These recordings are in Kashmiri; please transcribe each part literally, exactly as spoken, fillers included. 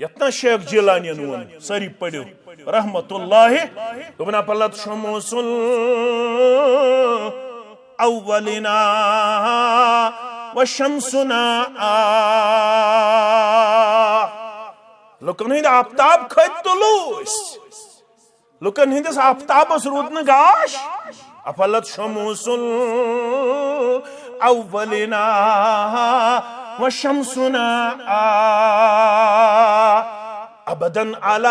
یتھ نہ شیخ جیلانین ووٚن، سٲری پٔرِو، رحمت اللہ۔ دوٚپُن، "افلت شموس الاولینا و شمسنا آ۔" لُکن ہٕنٛدۍ آفتاب کھٔتۍ طلوع ٲسۍ۔ لُکن ہٕنٛدِس آفتابس روٗد نہٕ گاش۔ افلت شموس الاولینا و شمسنا آ ابدا علی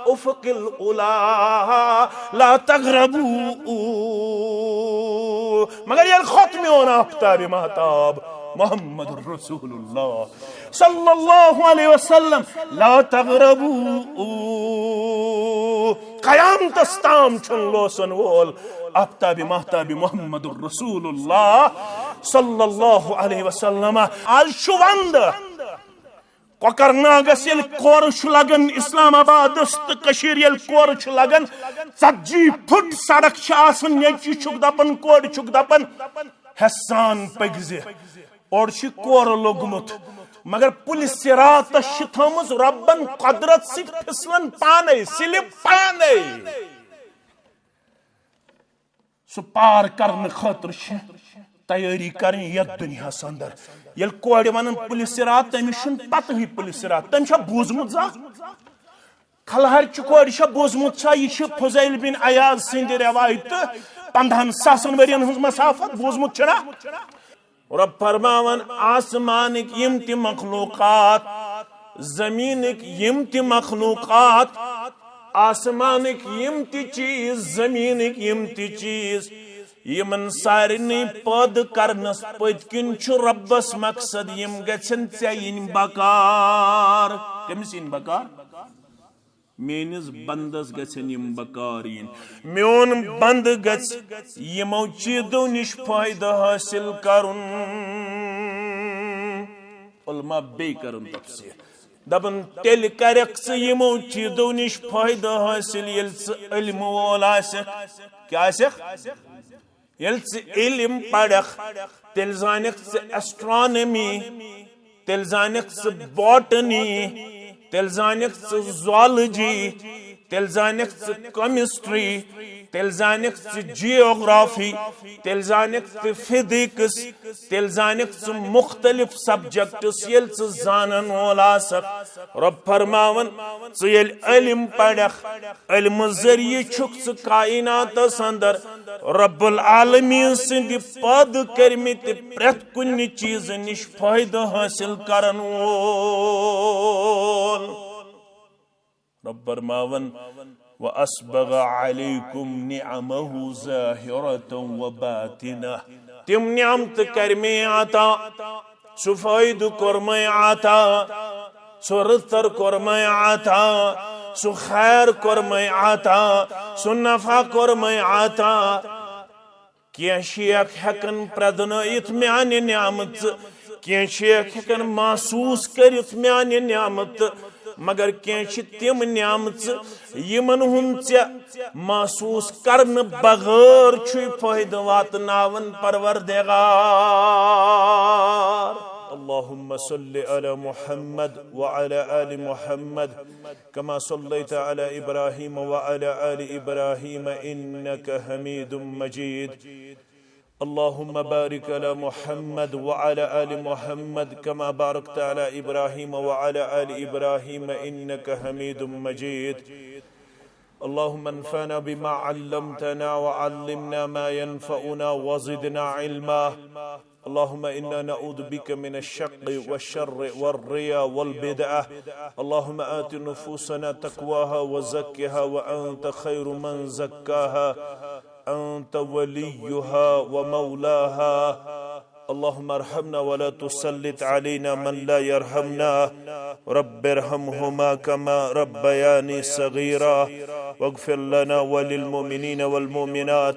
افق العلا لا تغربوا۔ مگر ییٚلہِ کھوٚت میون آفتاب مہتاب محمد رسول اللہ صلی اللہ علیہ وسلم، لا تغربوا، قیامتس تام چھُنہٕ لوسن وول آفتاب مہتاب محمد رسول اللہ صلی اللہ علیہ وسلم۔ آز چھُ وندٕ۔ کۄکرناگس ییٚلہِ کورٕ چھُ لگان، اسلام آبادس تہٕ کٔشیٖرِ ییٚلہِ کورٕ چھُ لگان، ژتجی فُٹ سڑک چھِ آسان، نیٚچوۍ چھُکھ دپان، کورِ چھُکھ دپان، "ہٮ۪سان پٔکۍ زِ۔" اورٕ چھُ کورٕ لوٚگمُت، مگر پُلہِ صراطس چھِ تھٲومٕژ رۄبن قۄدرت سۭتۍ پھسلن پانے، سلپ پانے۔ سُہ پار کرنہٕ خٲطرٕ چھِ تیٲری کرٕنۍ یتھ دُنیاہس اندر۔ ییٚلہِ کورِ ونان پُلہِ صراط، تٔمِس چھُنہٕ پتہٕے پُلہِ صراط، تٔمۍ چھا بوٗزمُت زانٛہہ؟ کھلہر چہِ کورِ چھا بوٗزمُت چھا؟ یہِ چھِ فضیل بن عیاض سٕنٛدِ رٮ۪وایتہٕ، پندہن ساسن ؤرین ہٕنٛز مسافت، بوٗزمُت چھُنا؟ رۄب فرماوان، آسمانٕکۍ یِم تہِ مخلوقات، زٔمیٖنٕکۍ یِم تہِ مخلوقات، آسمانٕکۍ یِم تہِ چیٖز، زٔمیٖنٕکۍ یِم تہِ چیٖز، یِمن سارنٕے پٲدٕ کرنس پٔتۍ کِنۍ چھُ رۄبس مقصد، یِم گژھن ژےٚ یِنۍ بکار۔ کٔمِس یِنۍ بکار؟ میٲنِس بندس گژھن یِم بکار یِنۍ۔ میون بند گژھِ یِمو چیٖزو نِش فٲیدٕ حٲصِل کرُن۔ علماء بیٚیہِ کرن تفسیٖر۔ دپان، تیٚلہِ کرکھ ژٕ یِمو چیٖزو نِش فٲیدٕ حٲصِل، ییٚلہِ ژٕ علمہٕ وول آسکھ۔ کیٛاہ آسکھ؟ ییٚلہِ ژٕ علم پرکھ، تیٚلہِ زانکھ ژٕ astronomy، تیٚلہِ زانکھ ژٕ botany، تیٚلہِ زانکھ ژٕ zoology، تیٚلہِ زانکھ ژٕ chemistry، تیٚلہِ زانکھ ژٕ geography، تیٚلہِ زانکھ ژٕ physics، تیٚلہِ زانکھ ژٕ مُختٔلِف subjects۔ ییٚلہِ ژٕ زانن وول آسکھ، رۄب فرماوان، ژٕ ییٚلہِ علم پرکھ، علمہٕ ذٔریعہٕ چھُکھ ژٕ کائناتس اندر رب العالمین سٕنٛدِ پٲدٕ کٔرمٕتہِ پرٛٮ۪تھ کُنہِ چیٖزٕ نِش فٲیدٕ حٲصِل کرن وول۔ رۄب فرماوان، "وَأَسْبَغَ عَلَيْكُمْ نِعَمَهُ ظَاهِرَةً وَبَاطِنَةً۔" تِم نعمتہٕ کرمے عطا، سُہ فٲیدٕ کوٚرمَے عطا، سُہ رٕژر کوٚرمَے عطا، سُہ خیر کوٚرمَے عطا، سُہ نفع کوٚرمَے عطا۔ کینٛہہ شیخ ہٮ۪کن پرٛزنٲیِتھ میانہِ نعمژٕ، کینٛہہ شیخ ہٮ۪کن محسوٗس کٔرِتھ میانہِ نعمتہٕ، مگر کینٛہہ چھِ تِم نعمژٕ یِمن ہُنٛد ژےٚ محسوٗس کرنہٕ بغٲر چھُے فٲیدٕ واتناوان پروردگار۔ اللهم صل على محمد وعلى آل محمد كما صليت على إبراهيم وعلى آل إبراهيم إنك حميد مجيد. اللهم بارك على محمد وعلى آل محمد كما باركت على إبراهيم وعلى آل إبراهيم إنك حميد مجيد. اللهم انفعنا بما علمتنا وعلمنا ما ينفعنا وزدنا علما. اللهم إنا نعوذ بك من الشق والشر والريا والبدعة. اللهم آت نفوسنا تقواها وزكها وأنت خير من زكاها. أنت وليها ومولاها. اللهم ارحمنا ولا تسلط علينا من لا يرحمنا. رب ارحمهما كما ربياني صغيرا. واغفر لنا وللمؤمنين والمؤمنات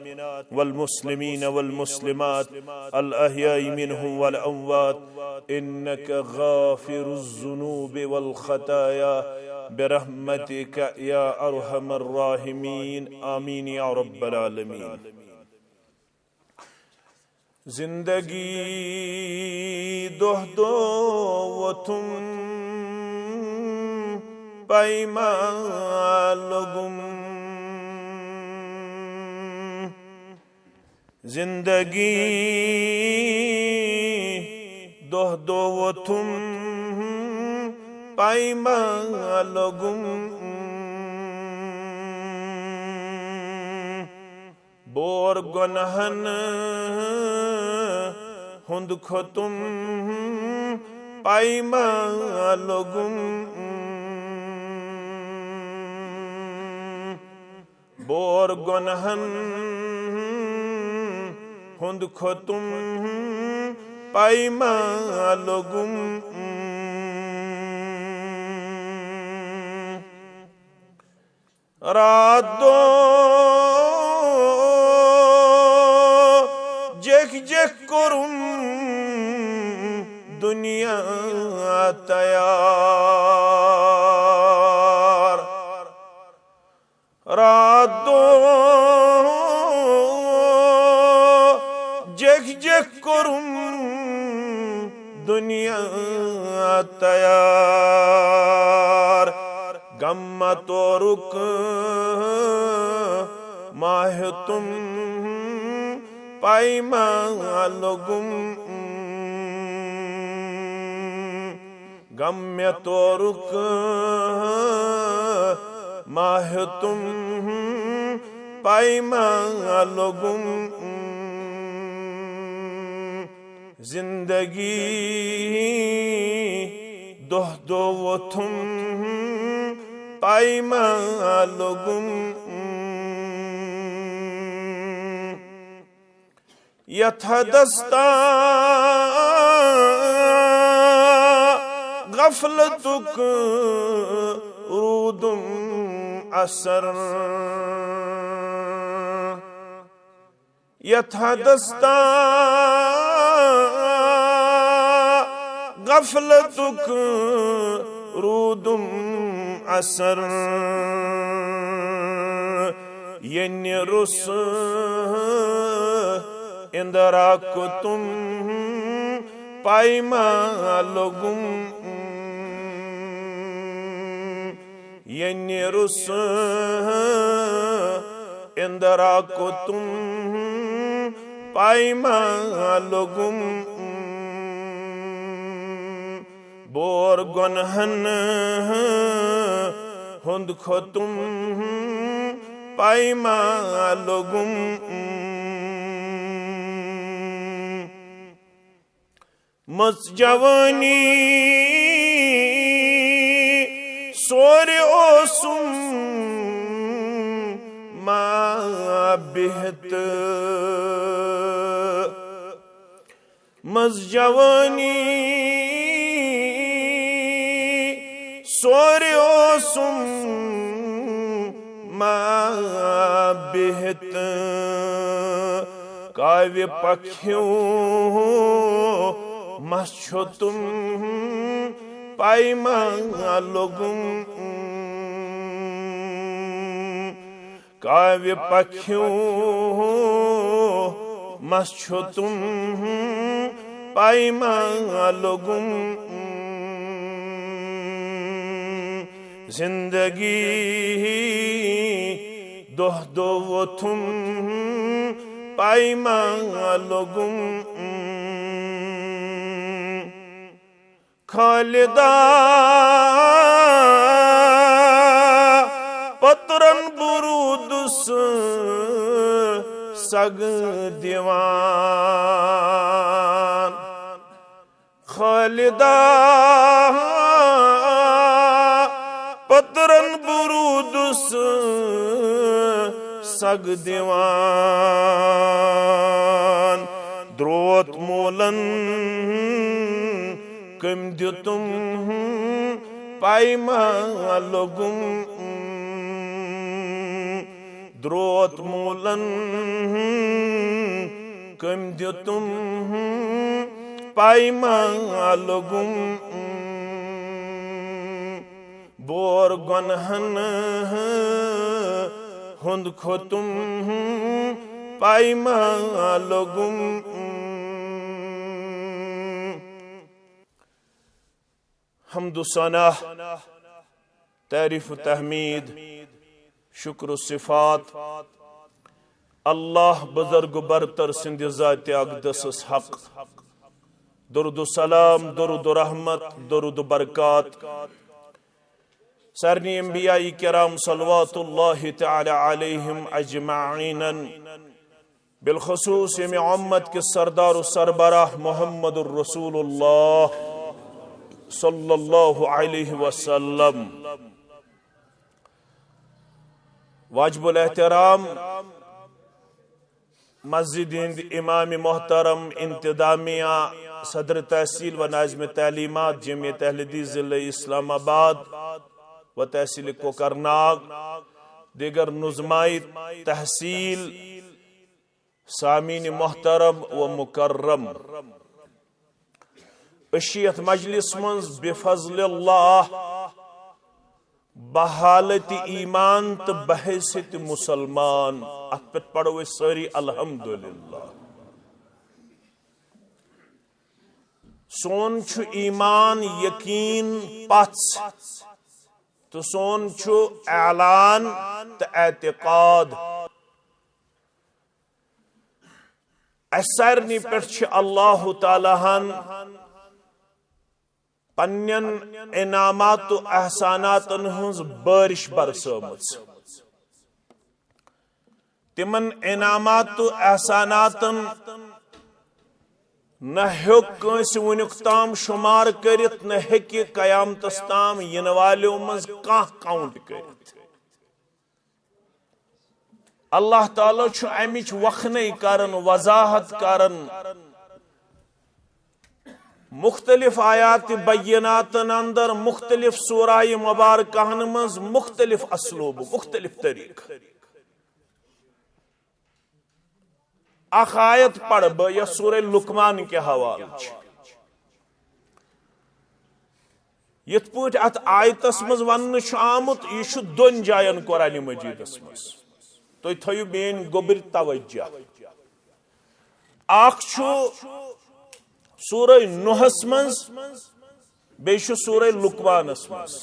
والمسلمين والمسلمات الأحياء منهم والأموات إنك غافر الذنوب والخطايا برحمتك يا أرحم الراحمين. آمين يا رب العالمين. زندگی دۄہ دۄہ ووتھُم پیمالگم۔ زندگی دۄہ دۄہ ووتھُم پیمالگم۔ بور گۄنہن ہُنٛد کھوٚتُم پیمالگم۔ بور گۄنہن ہُنٛد کھوٚتُم پیمالگم۔ رات دۄہ جیکھ جیکھ کوٚرُم دُنیا تیار۔ رات دۄہ جیکھ جیکھ کوٚرُم دُنیا تیار۔ غم تورُک ما ہیوٚتُم پیمالگم۔ غم مےٚ تورُک ما ہیوٚتُم پیمالگم۔ زندگی دۄہ دۄہ ووتھُم پیمالگم۔ یتھ حدس تام غفلتُک روٗدُم اثر۔ یتھ حدس تام غفلتُک روٗدُم اثر، یعنی روٚس اندرا کوٚتُم پیمالگم۔ یعنی روٚس اندرا کوٚتُم پیمالگم۔ بور گۄنہن ہُنٛد کھوٚتُم پیمالگم۔ مٔژ جوٲنی سورِ اوسُم ما بِہِتھ۔ مٔژ جوٲنی سورِ اوسُم ما بِہِتھ۔ کاوِ پکھیو مس چھوٚتُم پیمالگم۔ کاوِ پکھیو مس چھوٚتُم پیمالگم۔ زندگی دۄہ دۄہ ووتھُم پیمالگم۔ خالدا پترن بہٕ روٗدُس سگ دِوان۔ خالدا پترن بہٕ روٗدُس سگ دِوان۔ درٛوت مولن کٔمۍ دیُتُم پیمالگم۔ درٛوت مولن کٔمۍ دیُتُم پیمالگم۔ بور گۄنہن ہُنٛد کھوٚتُم پیمالگم۔ حمد و ثنا تعریف و تحمید، شکر و صفات، اللہ بزرگ و برتر سند ذات اقدسس حق۔ درود و سلام، درود و رحمت، درود و برکات سارنی انبیاء کرام صلوات اللہ تعالی علیہم اجمعین، بالخصوص ییٚمہِ امت کِس سردار و سربراہ محمد الرسول اللہ صلی اللہ علیہ وسلم۔ واجب الاحترام مسجد ہند امام محترم، انتظامیہ، صدر تحصیل و ناظم تعلیمات جمعیت اہل حدیث ضلع اسلام آباد و تحصیل کوکرناگ، دیگر نظمائی تحصیل، سامعین محترم و مکرم، أسۍ چھِ یتھ مجلس منٛز بفضل اللہ بحالت ایمان تہٕ بحیثیت مسلمان، اتھ پٮ۪ٹھ پرو أسۍ سٲری الحمدللہ۔ سون چھُ ایمان یقین پژھ تہٕ سون چھُ اعلان تہٕ اعتقاد۔ اسہِ سارنٕے پٮ۪ٹھ چھِ اللہ تعالیٰ ہن پننٮ۪ن انعامات و احساناتن ہٕنٛز بارش برسٲمٕژ۔ تِمن انعامات و احساناتن نہ ہیوٚک کٲنٛسہِ وُنیُک تام شمار کٔرِتھ، نہ ہیٚکہِ قیامتس تام یِنہٕ والیو منٛز کانٛہہ count کٔرِتھ۔ اللہ تعالیٰ چھُ امِچ وخنے کران، وضاحت کران، مختلف آیات بیناتن اندر، مختلف سورہ مبارکہن منٛز مختلف اسلوب، مختلف طریقہٕ۔ اکھ آیت پرٕ بہٕ یۄس سورہ لقمان کہِ حوالہٕ چھِ۔ یِتھ پٲٹھۍ اتھ آیتس منٛز وننہٕ چھُ آمُت، یہِ چھُ دۄن جاین قرآن مجیدس منٛز۔ تُہۍ تھٲیِو میٲنۍ گوٚبٕرۍ توجہ۔ اکھ چھُ سورہ نوحس منٛز، بیٚیہِ چھُ سورہ لقمانس منٛز۔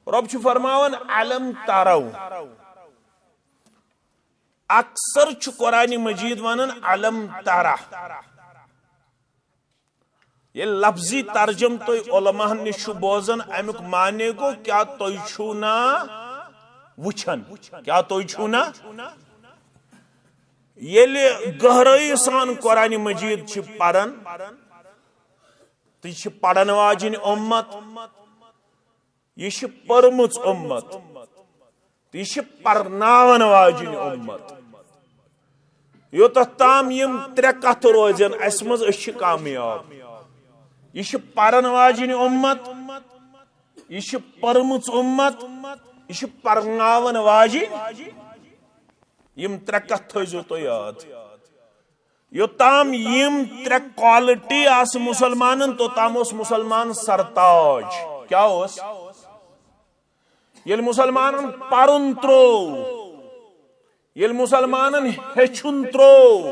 رۄب چھُ فرماوان، الم ترو۔ اکثر چھُ قرآن مجید ونان الم ترہ۔ ییٚلہِ لفظی ترجم تُہۍ علماہن نِش چھِو بوزان، امیُک معنی گوٚو، کیٛاہ تُہۍ چھِو نا وٕچھان؟ کیٛاہ تُہۍ چھِو نا؟ ییٚلہِ گہرٲیی سان قرآن مجید چھِ پران، تہٕ یہِ چھِ پرن واجِنۍ اُمت، یہِ چھِ پٔرمٕژ اُمت، تہٕ یہِ چھِ پرناون واجِنۍ اُمت۔ یوٚتتھ تام یِم ترٛےٚ کتھٕ روزن اسہِ منٛز، أسۍ چھِ کامیاب۔ یہِ چھِ پرن واجِنۍ اُمت، یہِ چھِ پٔرمٕژ اُمت، یہِ چھِ پرناون واجِنۍ۔ یِم ترٛےٚ کتھٕ تھٲیزیو تُہۍ یاد۔ یوٚتام یِم ترٛےٚ quality آسہٕ مُسلمانن، توٚتام اوس مُسلمان سرتاج۔ کیٛاہ اوس؟ ییٚلہِ مُسلمانن پرُن ترٛوو، ییٚلہِ مُسلمانن ہیٚچھُن ترٛوو،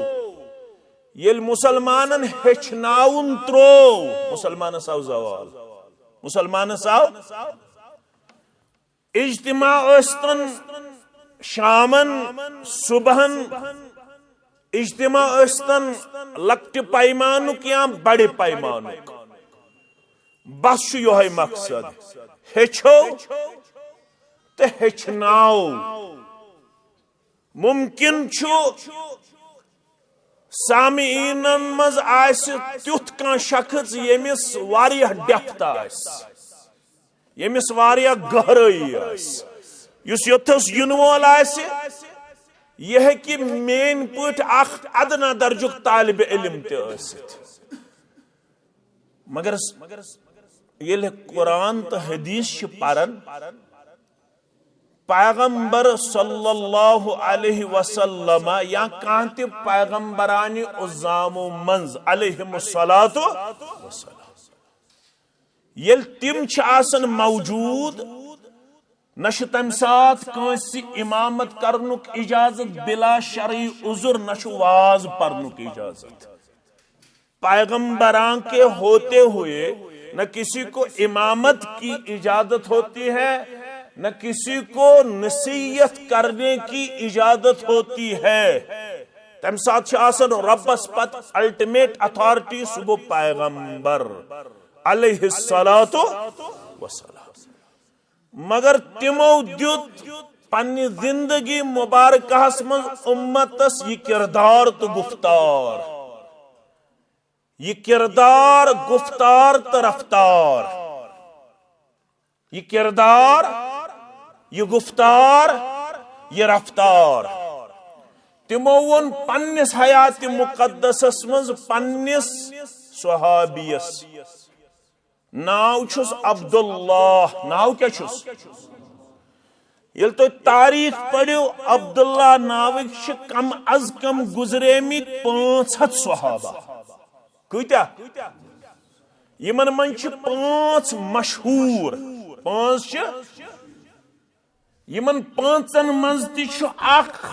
ییٚلہِ مُسلمانن ہیٚچھناوُن ترٛوو، مُسلمانس آو زوال۔ مُسلمانس آو اجتماع ٲسۍتن شامن، صبحن، اجتماع ٲسۍتن لۄکٹہِ پیمانُک یا بڑِ پیمانُک، بس چھُ یِہوٚے مقصد، ہیٚچھو تہٕ ہیٚچھناو۔ ممکن چھُ سامعیٖنن منٛز آسہِ تیُتھ کانٛہہ شخص ییٚمِس واریاہ depth آسہِ، ییٚمِس واریاہ گہرٲیی آسہِ، یُس یوٚتھس یِنہٕ وول آسہِ، یہِ ہیٚکہِ میٲنۍ پٲٹھۍ اکھ ادنا درجُک طالب علم تہِ ٲسِتھ۔ مگر ییٚلہِ قرآن تہٕ حدیث چھِ پران، پیغمبر صلی اللہ علیہ وسلم یا کانٛہہ تہِ پیغمبرانہِ عظامو منٛز علیہم الصلوۃ والسلام، ییٚلہِ تِم چھِ آسان موجود، نہ چھُ تَمہِ ساتہٕ کٲنٛسہِ امامت کرنُک اجازت بلا شرعی عذر، نہ چھُ واز پرنُک اجازت۔ پیغمبران کے ہوتے ہوئے نہ کسی کو امامت کی اجازت ہوتی ہے، نہ کسی کو نصیحت کرنے کی اجازت ہوتی ہے۔ تمہِ ساتہٕ چھِ آسان رۄبس پتہٕ الٹیمیٹ اتھارٹی، سُہ گوٚو پیغمبر علیہ الصلوۃ والسلام۔ مگر تِمو دیُت پننہِ زندگی مبارکہس منٛز امتس یہِ کردار تہٕ گفتار، یہِ کردار، گفتار تہٕ رفتار، یہِ کردار، یہِ گفتار، یہِ رفتار۔ تِمو ووٚن پننِس حیات مقدسس منٛز پننِس صحابیس، ناو چھُس عبداللہ۔ ناو کیٛاہ چھُس؟ ییٚلہِ تُہۍ تاریخ پٔرِو، عبداللہ ناوٕکۍ چھِ کم از کم گُزریمٕتۍ پانٛژھ ہتھ صحابہ۔ کۭتیاہ؟ یِمن منٛز چھِ پانٛژھ مشہوٗر۔ پانٛژھ چھِ۔ یِمن پانٛژن منٛز تہِ چھُ اکھ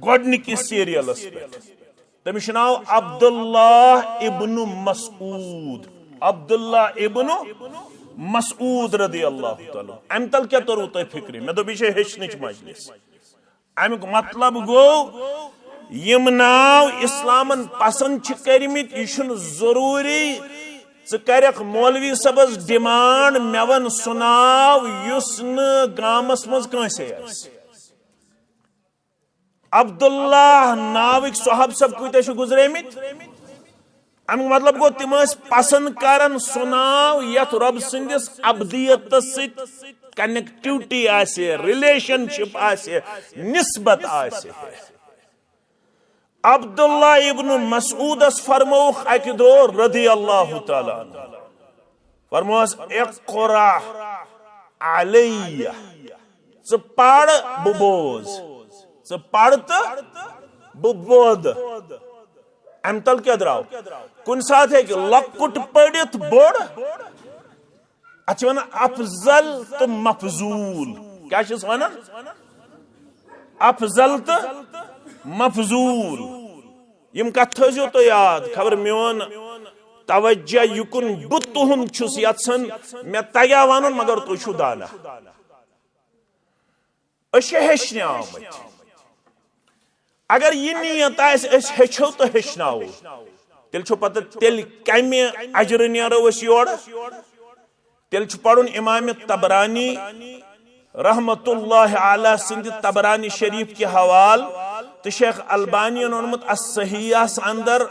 گۄڈنِکِس سیریلس پٮ۪ٹھ۔ تٔمِس چھُ ناو عبداللہ ابن مسعود۔ عبداللہ ابن مسعود رضی اللہ تعالیٰ عنہ۔ امہِ تل کیٛاہ توٚروٕ تۄہہِ فکرِ؟ مےٚ دوٚپ، یہِ چھےٚ ہیٚچھنٕچ مجلس۔ امیُک مطلب گوٚو، یِم ناو اسلامن پسند چھِ کٔرمٕتۍ، یہِ چھُنہٕ ضروٗری ژٕ کرکھ مولوی صٲبس ڈیمانڈ، مےٚ ون سُہ ناو یُس نہٕ گامس منٛز کٲنٛسے آسہِ۔ عبداللہ ناوٕکۍ صحابہٕ صٲب کۭتیاہ چھِ گُزریمٕتۍ؟ امیُک مطلب گوٚو، تِم ٲسۍ پسند کران سُہ ناو یتھ رۄب سٕنٛدِس ابدیتس سۭتۍ کنیکٹیوٹی آسہِ، ریلیشن شپ آسہِ، نسبت آسہِ۔ عبداللہ ابن مسعودس فرمووُکھ اکہِ دۄہ رضی اللہ تعالیٰ عنہ، فرموس، "اقرأ علیہ"، ژٕ پَر بہٕ بوز، ژٕ پَر تہٕ بہٕ بوزٕ۔ اَمہِ تل کیٛاہ درٛاو؟ کُنہِ ساتہٕ ہیٚکہِ لۄکُٹ پٔرِتھ بوٚڑ، اَتھ چھِ وَنان افضل تہٕ مفضول۔ کیٛاہ چھِس وَنان؟ افضل تہٕ مفضول۔ یِم کتھ تھٲیزیو تُہۍ یاد، خبر میون توجہ یہِ کُن بہٕ تُہُنٛد چھُس یژھان، مےٚ تگیا ونُن، مگر تُہۍ چھِو دانا۔ أسۍ چھِ ہیٚچھنہِ آمٕتۍ۔ اگر یہِ نیت آسہِ، أسۍ ہیٚچھو تہٕ ہیٚچھناوو، تیٚلہِ چھُ پتہٕ، تیٚلہِ کمہِ اجرٕ نیرو أسۍ یورٕ؟ تیٚلہِ چھُ پرُن امام طبرانی رحمت اللہ علیہ سٕنٛدِ طبرانی شریف کہِ حوال تہٕ شیخ البانی یَن اوٚنمُت الصحیحس اندر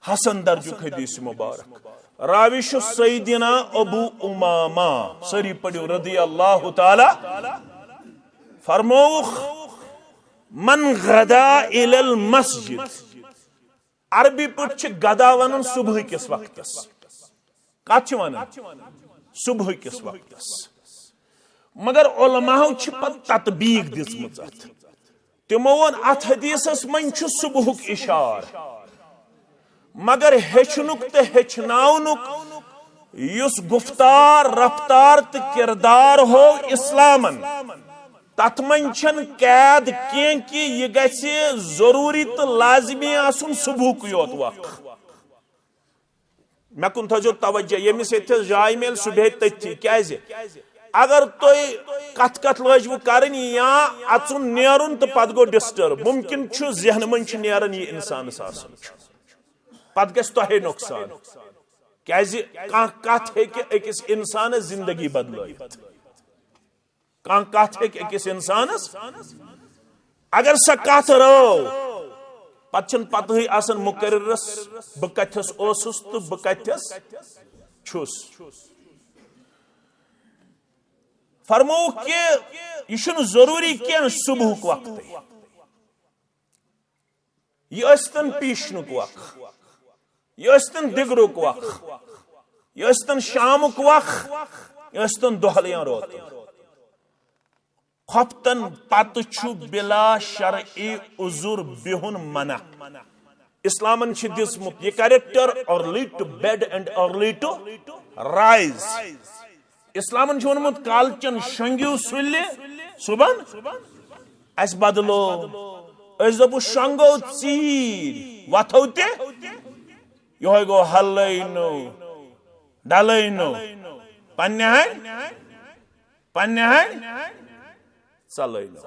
حسن درجُک حدیث مبارک۔ راوی چھُ سیدنا ابو امامہ، سٲری پٔرِو رضی اللہ تعالیٰ۔ فرمووُکھ، "من غدا الی المسجد"، عربی پٲٹھۍ چھِ غدا ونان صبح کِس وقتس۔ کتھ چھِ ونان؟ صبح کِس وقتس۔ مگر علماہو چھِ پتہٕ تطبیق دِژمٕژ اتھ۔ تِمو ووٚن، اتھ حدیثس منٛز چھُ صبحُک اشارٕ، مگر ہیٚچھنُک تہٕ ہیٚچھناونُک یُس گفتار، رفتار تہٕ کردار ہوو اسلامن، تتھ منٛز چھنہٕ قید کینٛہہ کہِ یہِ گژھِ ضروٗری تہٕ لازمی آسُن صبحُک یوت وقت۔ مےٚ کُن تھٲیزیو توجہ، ییٚمِس ییٚتھس جاے میلہِ، سُہ بیٚہہِ تٔتھی۔ کیٛازِ؟ اگر تُہۍ کتھ کتھ لٲجوٕ کرٕنۍ یا اژُن نیرُن تہٕ پتہٕ گوٚو ڈسٹرب، ممکن چھُ ذہنہٕ منٛز چھُ نیران یہِ انسانس آسان چھُ، پتہٕ گژھِ تۄہے نۄقصان۔ کیٛازِ؟ کانٛہہ کتھ ہیٚکہِ أکِس انسانس زندگی بدلٲوِتھ۔ کانٛہہ کتھ ہیٚکہِ أکِس انسانس، اگر سۄ کتھ رٲو، پتہٕ چھُنہٕ پتہٕے آسان مقررس بہٕ کتھس اوسُس تہٕ بہٕ کتھس چھُس۔ فرمووُکھ کہِ یہِ چھُنہٕ ضروٗری کینٛہہ صبحُک وقتٕے۔ یہِ ٲسۍتن پیٖشنُک وق، یہِ ٲسۍتن دِگرُک وق، یہِ ٲسۍتن شامُک وق، یہِ ٲسۍتن دۄہلہِ یا روتُن۔ خۄفتن پتہٕ چھُ بلا شرعی عذر بِہُن منع۔ اسلامن چھِ دِژمُت یہِ character early to bed and early to rise۔ اسلامن چھُ ووٚنمُت، کالچن شۄنگِو سُلہِ، صُبحن اَسہِ بدلو۔ أسۍ دوٚپُس، شۄنگو ژیٖرۍ، وۄتھو تہِ۔ یِہوٚے گوٚو ہلٲینو۔ ڈلٲینو، پننہِ ہن، پننہِ ہن ژلٲینو۔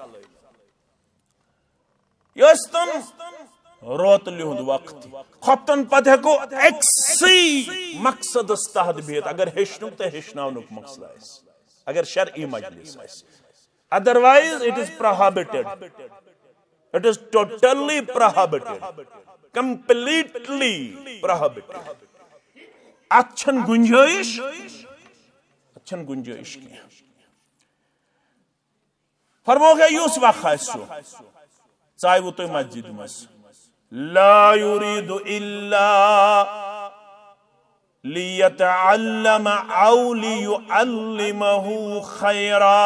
یہِ ٲسۍ تن روتلہِ ہُنٛد وقت۔ خۄفتن پتہٕ ہٮ۪کو أکسٕے مقصدس تحت بِہِتھ، اگر ہیٚچھنُک تہٕ ہیٚچھناونُک مقصد آسہِ، اگر شرعی مجلس آسہِ۔ Otherwise, it is prohibited. It is totally prohibited. Completely prohibited. اتھ چھنہٕ گنجٲیش، اتھ چھنہٕ گنجٲیش کینٛہہ۔ فرموو ہے یُس وق آسہِ سُہ، ژایوٕ تُہۍ مسجد منٛز۔ لا يريد إلا ليتعلم أو ليعلمه خيرا۔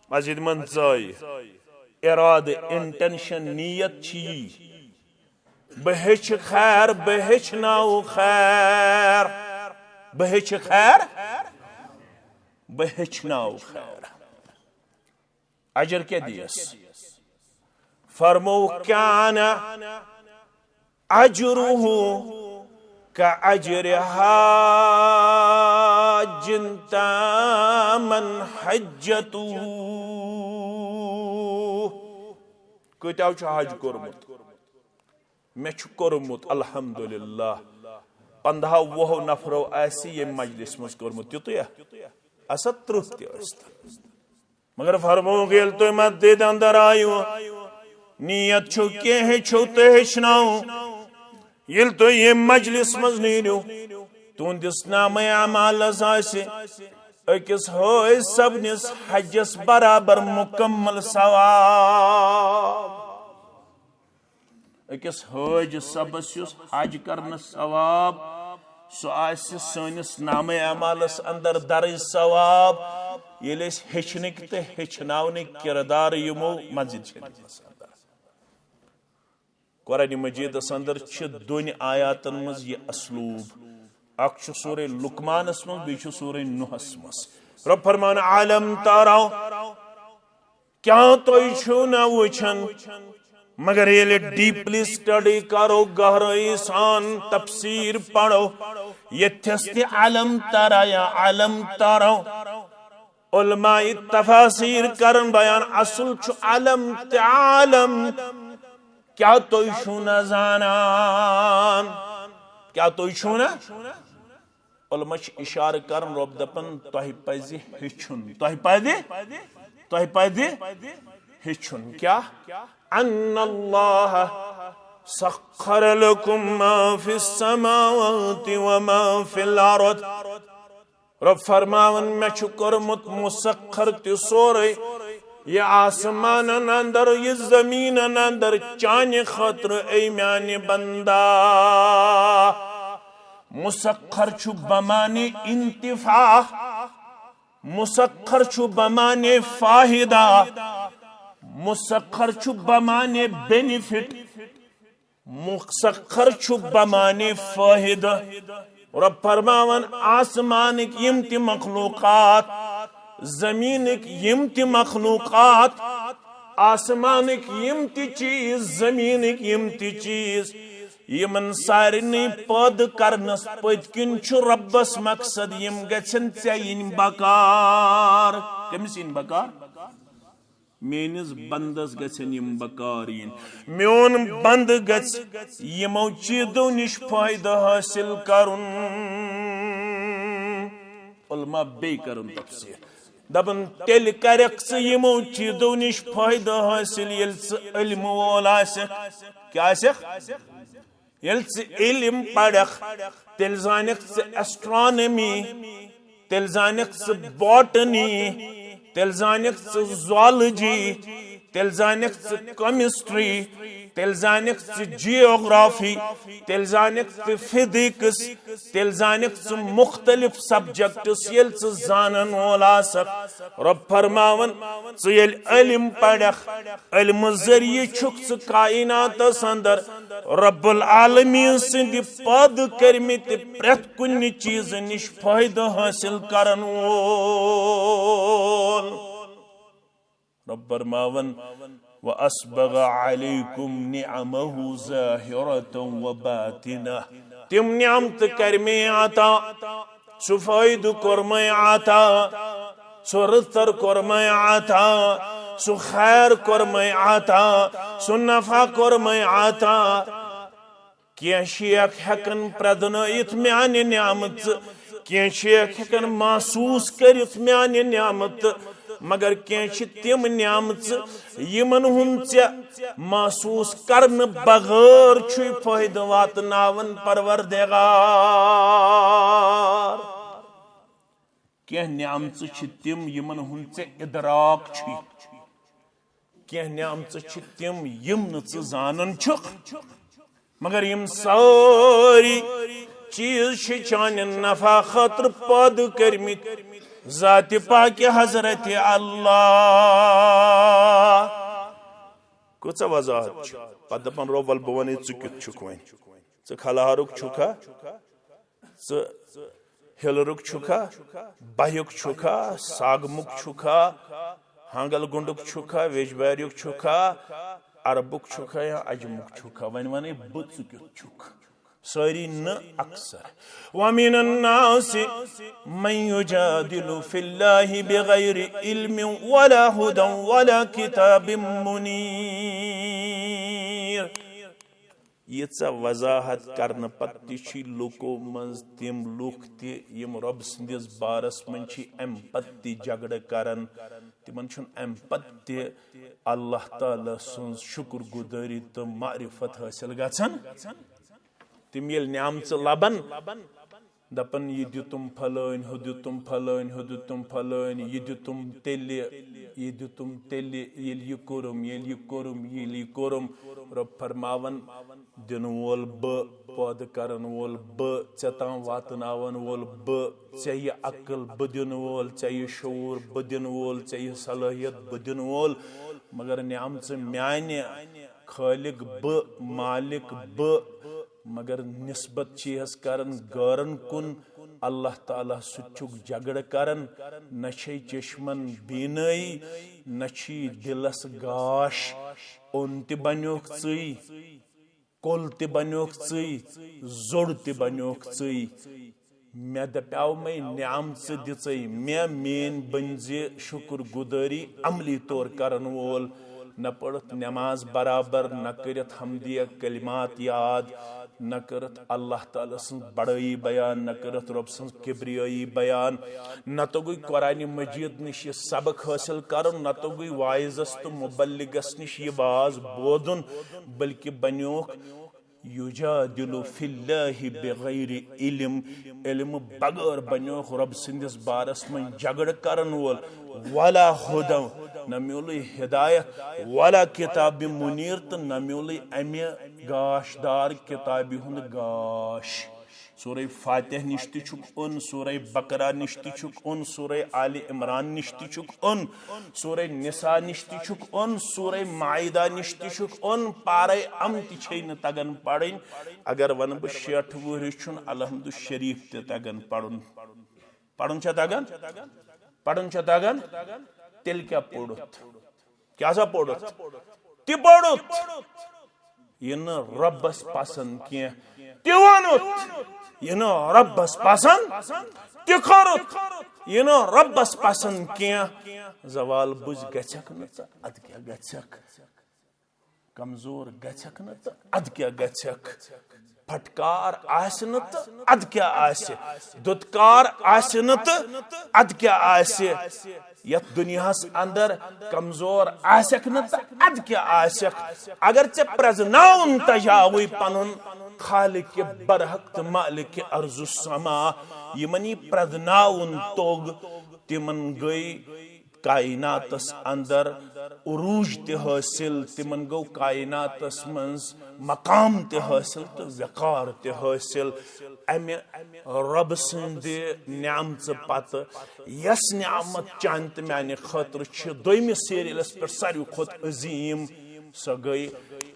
مسجد منٛز ژٲے، ارادٕ، انٹینشن، نیت چھِ یی، بہٕ ہیٚچھِ خیر، بہٕ ہیٚچھناو خیر، بہٕ ہیٚچھِ خیر، بہٕ ہیٚچھناو خیر۔ اجر کیٛاہ دِیَس؟ فرمو، كان أجره كأجر حاج تاما حجته۔ کۭتیٛاہ چھُ حج کوٚرمُت؟ مےٚ چھُ کوٚرمُت الحمدللہ، پندہو وُہو نفرو آسہِ ییٚمہِ مجلس منٛز کوٚرمُت، تیُتُے ہا؟ اسا ترٕٛہ تہِ ٲسۍ تن۔ مگر فرمووُکھ، ییٚلہِ تُہۍ مسجد اندر آیِو، نیت چھو کینٛہہ ہیٚچھو تُہۍ ہیٚچھناوُن۔ ییٚلہِ تُہۍ ییٚمہِ مجلس منٛز نیٖرِو، تُہنٛدِس نامہ اعمالس آسہِ أکِس حٲج صٲبنِس حجس برابر مکمل ثواب۔ أکِس حٲج صٲبس یُس حج کرنس ثواب، سُہ آسہِ سٲنِس نامہ اعمالس اندر درج ثواب، ییٚلہِ أسۍ ہیٚچھنٕکۍ تہٕ ہیٚچھناونٕکۍ کردار یِمو مسجد شریفس اندر۔ قرآن مجیدس اندر چھِ دۄنہِ آیاتن منٛز یہِ اسلوب۔ اکھ چھُ سورہ لقمانس منٛز، بیٚیہِ چھُ سورہ نوحس منٛز۔ رب فرمان، الم ترو، کیا تُہۍ چھِو نہ وٕچھان؟ مگر ییٚلہِ ڈیپلی سٹڈی کرو، گہرٲیی سان تفسیر پرو، ییٚتھس تہِ الم ترا یا الم ترو، علماء تفاسیر کرن بیان، اصل چھُ الم تہ عالم۔ کیا تُہۍ چھِو نہ زانان؟ کیا تُہۍ چھِو نہ؟ علماء چھِ اشارٕ کران، رۄب دپان، تۄہہِ پزِ ہیٚچھُن، تۄہہِ پزِ، تۄہہِ پزِ ہیٚچھُن۔ کیا؟ ان اللہ سخر لکم ما فی السماوات و ما فی الارض۔ رب فرماوان، مےٚ چھُ کوٚرمُت مسخر تہِ سورُے، یہِ آسمانن اندر، یہِ زمینن اندر، چانہِ خٲطرٕ، اے میانہِ بندا۔ مسخر چھُ بمعنی انتفاع، مسخر چھُ بمعنی فائدہ، مسخر چھُ بمعنی بینیفٹ۔ مسخر چھُ بمعنی فٲہدٕ۔ رب فرماوان، آسمانٕکۍ یِم تہِ مخلوقات، زمینٕکۍ یِم تہِ مخلوقات، آسمانٕکۍ یِم تہِ چیٖز، زمینٕکۍ یِم تہِ چیٖز، یِمن سارنٕے پٲدٕ کرنس پٔتۍ کِنۍ چھُ ربس مقصد، یِم گژھن ژےٚ یِنۍ بکار۔ کٔمِس یِنۍ بکار؟ میٲنِس بندس گژھن یِم بکار یِنۍ۔ میون بند گژھِ یِمو چیٖزو نِش فٲیدٕ حٲصِل کرُن۔ علماء بیٚیہِ کرُن تفسیٖر۔ دپان، تیٚلہِ کرکھ ژٕ یِمو چیٖزو نِش فٲیدٕ حٲصِل، ییٚلہِ ژٕ علم وول آسکھ۔ کیٛاہ آسکھ؟ ییٚلہِ ژٕ علم پرکھ، تیٚلہِ زانکھ ژٕ ایسٹرانمی، تیٚلہِ زانکھ ژٕ باٹنی، تیٚلہِ زانکھ ژٕ زولوجی، تیٚلہِ زانکھ ژٕ کیمسٹری، تیٚلہِ زانکھ ژٕ جیوگرافی، تیٚلہِ زانکھ ژٕ فزکس، تیٚلہِ زانکھ ژٕ مختلف سبجیکٹس۔ ییٚلہِ ژٕ زانن وول آسکھ، رب فرماوان، ژٕ ییٚلہِ علم پرکھ، علمہٕ ذٔریعہٕ چھُکھ ژٕ کائناتس اندر رب العالمین سٕنٛدِ پٲدٕ کٔرمٕتہِ پرٛٮ۪تھ کُنہِ چیٖزٕ نِش فٲیدٕ حٲصِل کرن وول۔ رب فرماوان، وَأَسْبَغَ عَلَيْكُمْ نِعَمَهُ ظَاهِرَةً وَبَاطِنَةً۔ تِم نعمتہٕ کرِ مےٚ عطا، سُہ فٲیدٕ کوٚر مےٚ عطا، سُہ رٕژر کوٚر مےٚ عطا، سُہ خیر کوٚر مےٚ عطا، سُہ نفع کوٚر مےٚ عطا۔ کینٛہہ شیخ ہٮ۪کن پرٛزنٲیِتھ میانہِ نعمژٕ، کینٛہہ شیخ ہٮ۪کن محسوٗس کٔرِتھ میانہِ نعمتہٕ، مگر کینٛہہ چھِ تِم نعمژٕ یِمن ہُنٛد ژےٚ محسوٗس کرنہٕ بغٲر چھُے فٲیدٕ واتناوان پروردگار۔ کینٛہہ نعمژٕ چھِ تِم یِمن ہُنٛد ژےٚ ادراک چھُے۔ کینٛہہ نعمژٕ چھِ تِم یِم نہٕ ژٕ زانان چھُکھ، مگر یِم سٲری چیٖز چھِ چانہِ نفع خٲطرٕ پٲدٕ کٔرمٕتۍ ذاتِ پاکہِ حضرت اللہ۔ کۭژاہ وضاحت چھِ۔ پتہٕ دپان، رۄب، ول بہٕ ونے، ژٕ کیُتھ چھُکھ وۄنۍ؟ ژٕ کھلہارُک چھُکھا؟ ژٕ ہِلرُک چھُکھا؟ بہیُک چھُکھا؟ ساگمُک چھُکھا؟ ہانگل گُنڈُک چھُکھا؟ ویجباریُک چھُکھا؟ عربُک چھُکھا یا عجمُک چھُکھا؟ وۄنۍ ونے بہٕ، ژٕ کیُتھ چھُکھ؟ سٲری نہٕ، اکثر۔ وَمِنَ النَّاسِ مَن يُجَادِلُ فِي اللَّهِ بِغَيْرِ عِلْمٍ وَلَا هُدًى وَلَا كِتَابٍ مُنِيرٍ۔ ییٖژاہ وضاحت کرنہٕ پتہٕ تہِ چھِ لوٗکو منٛز تِم لوٗکھ تہِ یِم رۄب سٕنٛدِس بارس منٛز چھِ امہِ پتہٕ تہِ جھگڑٕ کران۔ تِمن چھُنہٕ امہِ پتہٕ تہِ اللہ تعالیٰ سٕنٛز شُکر گُزٲری تہٕ معرفت حٲصِل گژھان۔ تِم ییٚلہِ نعمژٕ لبن، دپان، یہِ دیُتُم پھلٲنۍ، ہُہ دیُتُم پھلٲنۍ، ہُہ دیُتُم پھلٲنۍ، یہِ دیُتُم تیٚلہِ، یہِ دیُتُم تیٚلہِ، ییٚلہِ یہِ کوٚرُم، ییٚلہِ یہِ کوٚرُم، ییٚلہِ یہِ کوٚرُم۔ رۄب فرماوان، دِنہٕ وول بہٕ، پٲدٕ کرن وول بہٕ، ژےٚ تام واتناون وول بہٕ، ژےٚ یہِ عقل بہٕ دِنہٕ وول، ژےٚ یہِ شعوٗر بہٕ دِنہٕ وول، ژےٚ یہِ صلٲحیت بہٕ دِنہٕ وول، مگر نعمژٕ میانہِ، خالق بہٕ، مالک بہٕ، مگر نسبت چھِ یس کران غٲرن کُن۔ اللہ تعالیٰ سۭتۍ چھُکھ جھگڑٕ کران، نہ چھے چشمن بینٲیی، نہ چھی دلس گاش۔ اوٚن تہِ بنیوکھ ژٕے، کۄل تہِ بنیوکھ ژٕے، زوٚڑ تہِ بنیوکھ ژٕے۔ مےٚ دپیاو مے نعمژٕ دِژے مےٚ، میٲنۍ بٔنزِ شُکر گُزٲری عملی طور کرن وول۔ نہ پٔرتھ نماز برابر، نہ کٔرِتھ حمدیہ کلمات یاد، نہ کٔرتھ اللہ تعالیٰ سٕنٛز بڑٲیی بیان، نہ کٔرتھ رۄب سٕنٛز کبریٲیی بیان، نہ توٚگُے قرآن مجید نِش یہِ سبق حٲصِل کرُن، نہ توٚگُے واعظس تہٕ مبلغس نِش یہِ واز بوزُن، بلکہِ بنیوکھ یجادل فی اللہ بغیر علم، علم بغٲر بنیوکھ رۄب سٕنٛدِس بارس منٛز جھگڑٕ کرن وول۔ ولا ہدی، نہ میولُے ہدایت، ولا کتاب منیر، تہٕ نہ میولُے امہِ گاشدار کتابہِ ہُنٛد گاش۔ سورہ فاتح نِش تہِ چھُکھ اوٚن، سورہ بقرہ نِش تہِ چھُکھ اوٚن، سورہ آل عمران نِش تہِ چھُکھ اوٚن، سورہ نساء نِش تہِ چھُکھ اوٚن، سورہ مائدہ نِش تہِ چھُکھ اوٚن، پارے یِم تہِ چھے نہٕ تگان پرٕنۍ۔ اگر ونہٕ بہٕ شیٹھ وُہرِس چھُنہٕ الحمد شریف تہِ تگان پرُن۔ پرُن چھا تگان؟ پرُن چھا تگان؟ تیٚلہِ کیٛاہ پوٚرُتھ؟ کیٛاہ سا پوٚرُتھ؟ تہِ پوٚرُتھ۔ یہِ نہٕ رۄبس پسند کینٛہہ، تہِ ووٚنُتھ۔ یہِ نہٕ رۄبس پسند، تہِ کوٚرُتھ۔ یہِ نہٕ رۄبس پسند کینٛہہ۔ زوال بُزۍ گژھکھ نہٕ ژٕ، ادٕ کیٛاہ گژھکھ؟ کمزور گژھکھ نہٕ تہٕ ادٕ کیٛاہ گژھکھ؟ پھٹکار آسہِ نہٕ تہٕ ادٕ کیٛاہ آسہِ؟ دُتکار آسہِ نہٕ تہٕ ادٕ کیٛاہ آسہِ؟ یتھ دُنیاہس اندر کمزور آسکھ نہٕ تہٕ ادٕ کیٛاہ آسکھ؟ اگر ژےٚ پرزناوُن تجاوٕے پنُن خالق برحق تہٕ مالک ارض السما، یِمن یہِ پرزناوُن توٚگ، تِمن گٔے کائناتس اندر عروج تہِ حٲصِل، تِمن گوٚو کائناتس منٛز مقام تہِ حٲصِل تہٕ وقار تہِ حٲصِل۔ امہِ رۄبہٕ سٕنٛدِ نعمژٕ پتہٕ یۄس نعمت چانہِ تہٕ میانہِ خٲطرٕ چھِ دوٚیمِس سیریلس پٮ۪ٹھ ساروی کھۄتہٕ عظیٖم، سۄ گٔے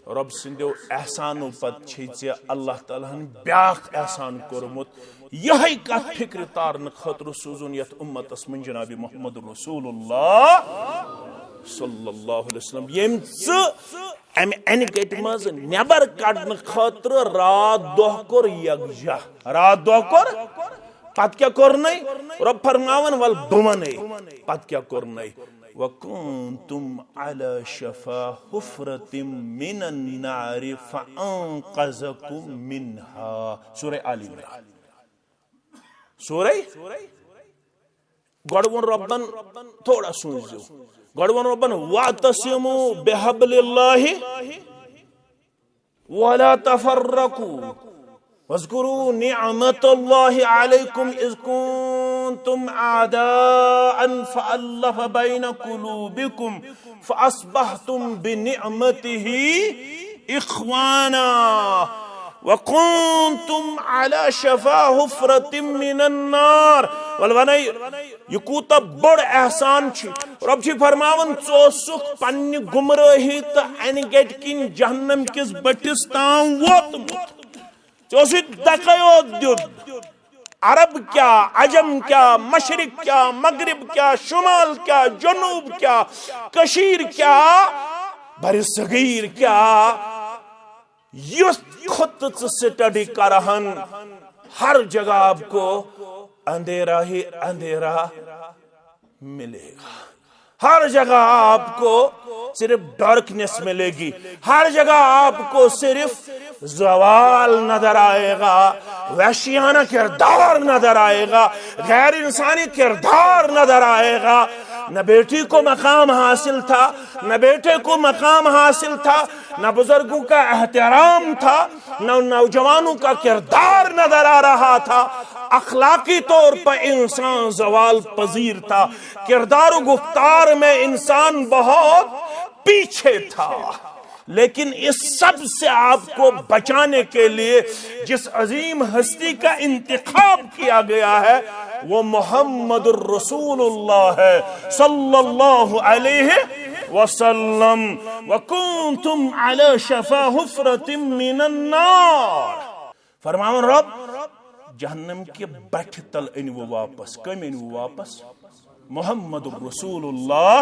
رۄب سٕنٛدیو احسانو پتہٕ چھے ژےٚ اللہ تعالیٰ ہن بیٛاکھ احسان کوٚرمُت۔ یہے کتھ فکرِ تارنہٕ خٲطرٕ سوٗزُن یتھ امتس منٛز جناب محمد رسول اللہ صلی اللہ علیہ وسلم، ییٚمۍ ژٕ امہِ انہِ گٹہِ منٛز نٮ۪بر کڑنہٕ خٲطرٕ راتھ دۄہ کوٚر یکجاہ۔ راتھ دۄہ کوٚر، پتہٕ کیٛاہ کوٚرنَے؟ رۄب فرماوان، "ول بہٕ ونے، پتہٕ کیٛاہ کوٚرنَے؟" "وکنتم علی شفا حفرة من النار فانقذکم منها۔" سورہ آل عمران۔ سورہ، گۄڈٕ ووٚن رۄبن، تھوڑا سوٗنٛچزیو۔ گۄڈٕ ووٚن رۄبن، "واعتصموا بحبل اللہ ولا تفرقوا واذكروا نعمة الله عليكم إذ كنتم أعداء فألف بين قلوبكم فأصبحتم بنعمته إخوانا وكنتم على شفا حفرة من النار۔" ول ونے، یہِ کوٗتاہ بوٚڑ احسان چھُ۔ رۄب چھُ فرماوان، ژٕ اوسُکھ پننہِ گمرٲہی تہٕ انہِ گٹہِ کِنۍ جہنم کِس بٔٹھِس تام ووتمُت۔ ژےٚ اوسُے دکے یوت دیُن۔ عرب کیا، عجم کیا، مشرق کیا، مغرب کیا، شمال کیا، جنوب کیا، کشیر کیا، بر صغیر کیا، یُس خود ژٕ سٹڈی کرہن، ہر جگہ آپ کو اندھیرا ہی اندھیرا ملے گا۔ ہر جگہ آپ کو صرف ڈارکنس ملے گی، ہر جگہ آپ کو صرف زوال نظر آئے گا، وحشیانہ کردار نظر آئے گا، غیر انسانی کردار نظر آئے گا۔ نہ بیٹی کو مقام حاصل تھا، نہ بیٹے کو مقام حاصل تھا، نہ بزرگوں کا احترام تھا، نہ نوجوانوں کا کردار نظر آ رہا تھا۔ اخلاقی طور پر انسان زوال پذیر تھا، کردار و گفتار میں انسان بہت پیچھے تھا۔ لیکن اس سب سے آپ کو بچانے کے لیے جس عظیم ہستی کا انتخاب کیا گیا ہے، وہ محمد الرسول اللہ ہے، صلی اللہ علیہ وسلم۔ وکنتم علی شفا حفرة من النار۔ فرماوان رب، جہنم کہِ بٹھِ تل أنِو واپس۔ کٔمۍ أنِو واپس؟ محمد رسول اللہ۔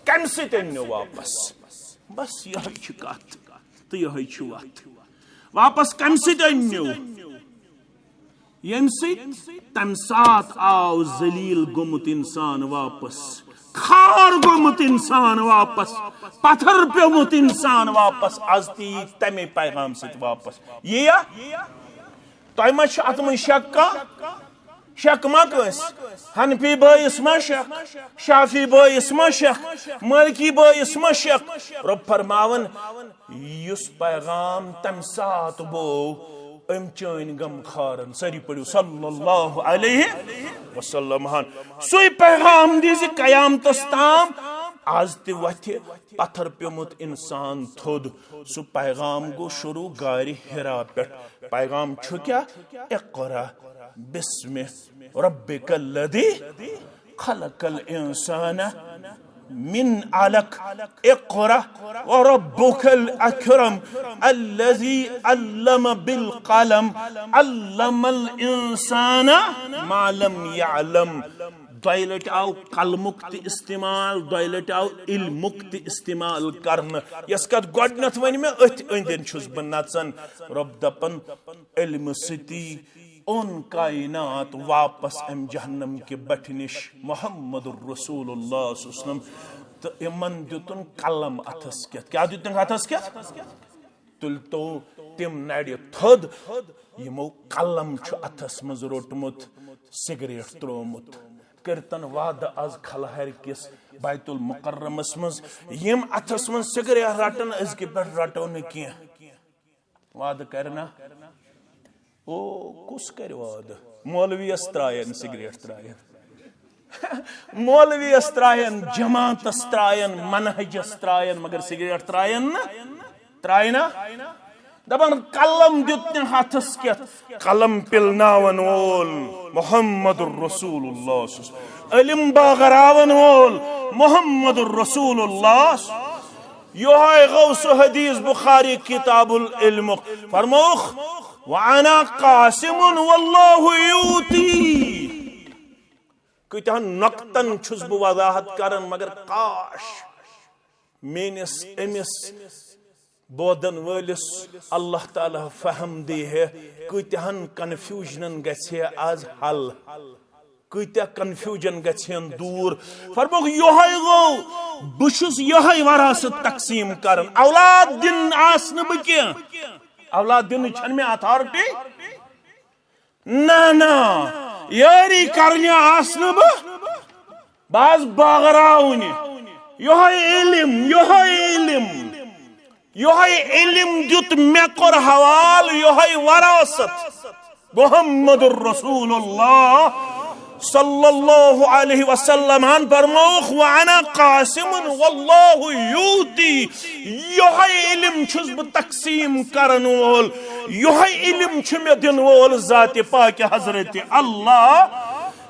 کمہِ سۭتۍ أنِو واپس؟ بس یہے چھِ کتھ تہٕ یہے چھِ وتھ۔ واپس کمہِ سۭتۍ أنِو؟ ییٚمہِ سۭتۍ تمہِ ساتہٕ آو ذلیل گوٚمُت انسان واپس، خار گوٚمُت انسان واپس، پتھر پیوٚمُت انسان واپس۔ از تہِ یی تمے پیغام سۭتۍ واپس۔ یی یا؟ تۄہہِ ما چھُ اتھ منٛز شک کانٛہہ؟ شک ما کٲنٛسہِ؟ حنفی بٲیِس ما شک؟ شافی بٲیِس ما شک؟ مالکی بٲیِس ما شک؟ رۄب فرماوان، یُس پیغام تمہِ ساتہٕ بوو، أمۍ چٲنۍ غم خارن۔ سٲری پٔرِو صلی اللہ علیہ وسلم ہن۔ سُے پیغام دیٖزِ قیامتس تام۔ از تہِ وتھِ پتھر پیوٚمُت انسان تھوٚد۔ سُہ پیغام گوٚو شروع غارِ حرا پٮ۪ٹھ۔ پیغام چھُ کیٛاہ؟ اقرا بسم ربک الذی خلق الانسان من علق، اقرا وربک الاکرم الذی علم بالقلم، علم الانسان ما لم یعلم۔ دۄیہِ لٹہِ آو قلمُک تہِ استعمال، دۄیہِ لٹہِ آو علمُک تہِ استعمال کرنہٕ۔ یۄس کتھ گۄڈٕنیتھ ؤنۍ مےٚ، أتھۍ أنٛدۍ أنٛدۍ چھُس بہٕ نژان۔ رۄب دپان، علمہٕ سۭتی اوٚن کائنات واپس امہِ جہنم کہِ بٹھِ نِش محمد رسول اللہ صلی اللہ علیہ وسلم۔ تہٕ یِمن دیُتُن قلم اتھس کٮ۪تھ۔ کیٛاہ دیُتُن اتھس کٮ۪تھ؟ تُلۍ تو تِم نرِ تھوٚد، یِمو قلم چھُ اتھس منٛز روٚٹمُت، سگریٹ تروومُت۔ کٔرتن وعدٕ از کھلہر کِس بیت المکرمس منٛز، یِم اتھس منٛز سگریٹ رٹن، أزکہِ پٮ۪ٹھ رٹو نہٕ کینٛہہ۔ وعدٕ کرِ نا؟ او، کُس کرِ وعدٕ؟ مولویس ترٛاین سگریٹ ترٛاین۔ مولویس ترٛاین، جماعتس ترٛاین، منہجس ترٛاین، مگر سگریٹ ترٛاین نہٕ۔ ترٛاین نا؟ دپان قلم دیُت نہٕ ہتھس کٮ۪تھ، قلم پِلناون وول محمد رسول اللہ چھُس۔ علم باغراون وول محمد رسول اللہ۔ یہے غوث حدیث بخاری کتاب العلمُک فرمووُکھ، "وانا قاسم واللہ یؤتی۔" کۭتیاہن نۄقطن چھُس بہٕ وضاحت کران، مگر کاش میٲنِس أمِس بوزن وٲلِس اللہ تعالیٰ فہم دی ہے، کۭتیاہن کنفیوجنن گژھِ ہے آز حل، کۭتیاہ کنفیوجن گژھِ ہن دوٗر۔ فرمووُکھ، یِہوٚے گوٚو، بہٕ چھُس یِہوٚے وراثت تقسیٖم کران، اولاد دِنۍ آسہٕ نہٕ بہٕ کینٛہہ، اولاد دِنٕچ چھَنہٕ مےٚ اتھارٹی۔ نہ نہ، یٲری کرنہِ آس نہٕ بہٕ، بہٕ آس بٲگراونہِ۔ یِہوٚے علم، یِہوٚے علم، یِہوٚے علم دیُت مےٚ، کوٚر حوال، یِہوٚے وراثت۔ محمد رسول اللہ صلی اللہ علیہ وسلم ہن فرمووُکھ، "وانا قاسم واللہ یؤتی"، یِہوٚے علم چھُس بہٕ تقسیٖم کرن وول، یِہوٚے علم چھُ مےٚ دِنہٕ وول ذاتِ پاکِ حضرت اللہ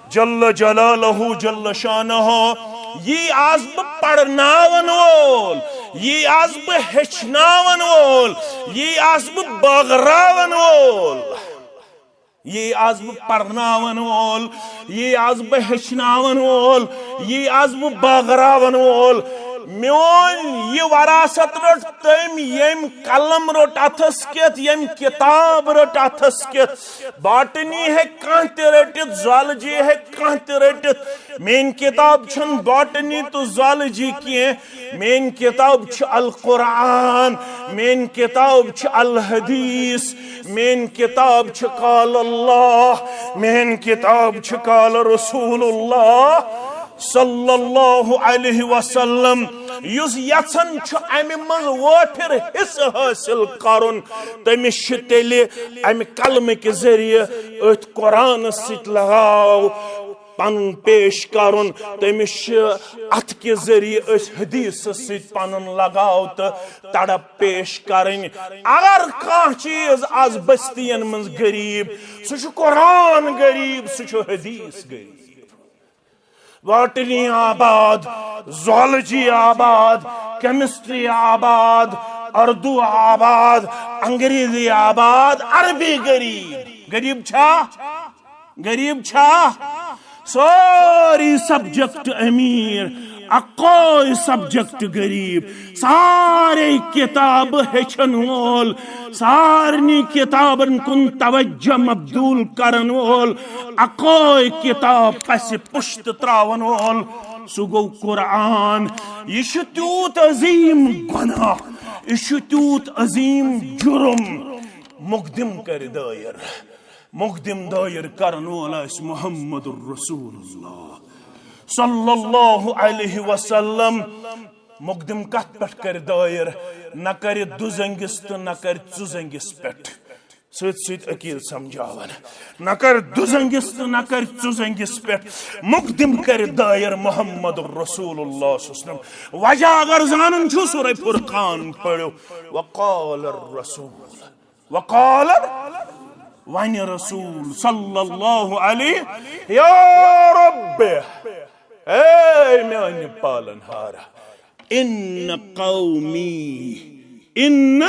جل جلالہ جل شانہ۔ یی آس بہٕ پرناون وول، یی آس بہٕ ہیٚچھناون وول، یی آس بہٕ بٲگراون وول۔ یی آز بہٕ پرناون وول، یی آز بہٕ ہیٚچھناون وول، یی آز بہٕ بٲگراون وول۔ میون یہِ وراثت رٔٹ تٔمۍ، ییٚمۍ قلم روٚٹ اتھس کٮ۪تھ، ییٚمۍ کتاب رٔٹ اتھس کٮ۪تھ۔ باٹنی ہیٚکہِ کانٛہہ تہِ رٔٹِتھ، زالجی ہیٚکہِ کانٛہہ تہِ رٔٹِتھ۔ میٲنۍ کتاب چھنہٕ باٹنی تہٕ زالجی کینٛہہ۔ میٲنۍ کتاب چھِ القرآن، میٲنۍ کتاب چھِ الحدیث، میٲنۍ کتاب چھِ قال اللہ، میٲنۍ کتاب چھِ قال رسول اللہ صلی اللہ علیہ وسلم۔ یُس یژھان چھُ امہِ منٛز وٲفر حصہٕ حٲصِل کرُن، تٔمِس چھُ تیٚلہِ امہِ قلمہٕ کہِ ذٔریعہٕ أتھۍ قرآنس سۭتۍ لگاو پنُن پیش کرُن، تٔمِس چھِ اتھ کہِ ذٔریعہٕ أسۍ حدیثس سۭتۍ پنُن لگاو تہٕ تڑپ پیش کرٕنۍ۔ اگر کانٛہہ چیٖز از بستین منٛز غریب، سُہ چھُ قرآن غریب، سُہ چھُ حدیث غریب۔ باٹنی آباد، زولجی آباد، کیمسٹری آباد، اردو آباد، انگریزی آباد، عربی غریب۔ غریب چھا؟ غریب چھا؟ سٲری سبجیکٹ امیر، اکوے سبجیکٹ غریب۔ سارے کتاب ہیٚچھن وول، سارنی کتابن کُن توجہ مبذول کرن وول، اکوے کتاب پسِ پُشت تراون وول، سُہ گوٚو قرآن۔ یہِ چھُ تیوٗت عظیم گۄناہ، یہِ چھُ تیوٗت عظیم جُرم۔ مقدم کرِ دٲیر، مقدم دٲیر کرن وول آسہِ محمد رسول اللہ صلی اللہ علیہ وسلم۔ مقدم کتھ پٮ۪ٹھ کرِ دٲیر؟ نہ کرِ دُزنگِس تہٕ نہ کرِ ژُزنگِس پٮ۪ٹھ۔ سۭتۍ سۭتۍ عقیٖد سمجھاوان، نہ کرِ دُزنگِس تہٕ نہ کرِ ژُزنگِس پٮ۪ٹھ۔ مقدم کرِ دٲیر محمد رسول اللہ صلی اللہ علیہ وسلم۔ وجہ اگر زانُن چھُ، سورہ فرقان پٔرِو۔ وقال الرسول، وقال، ونہِ رسول صلی اللہ علیہ، یا رب، اے میانہِ پالن ہارا، ان قومی، ان،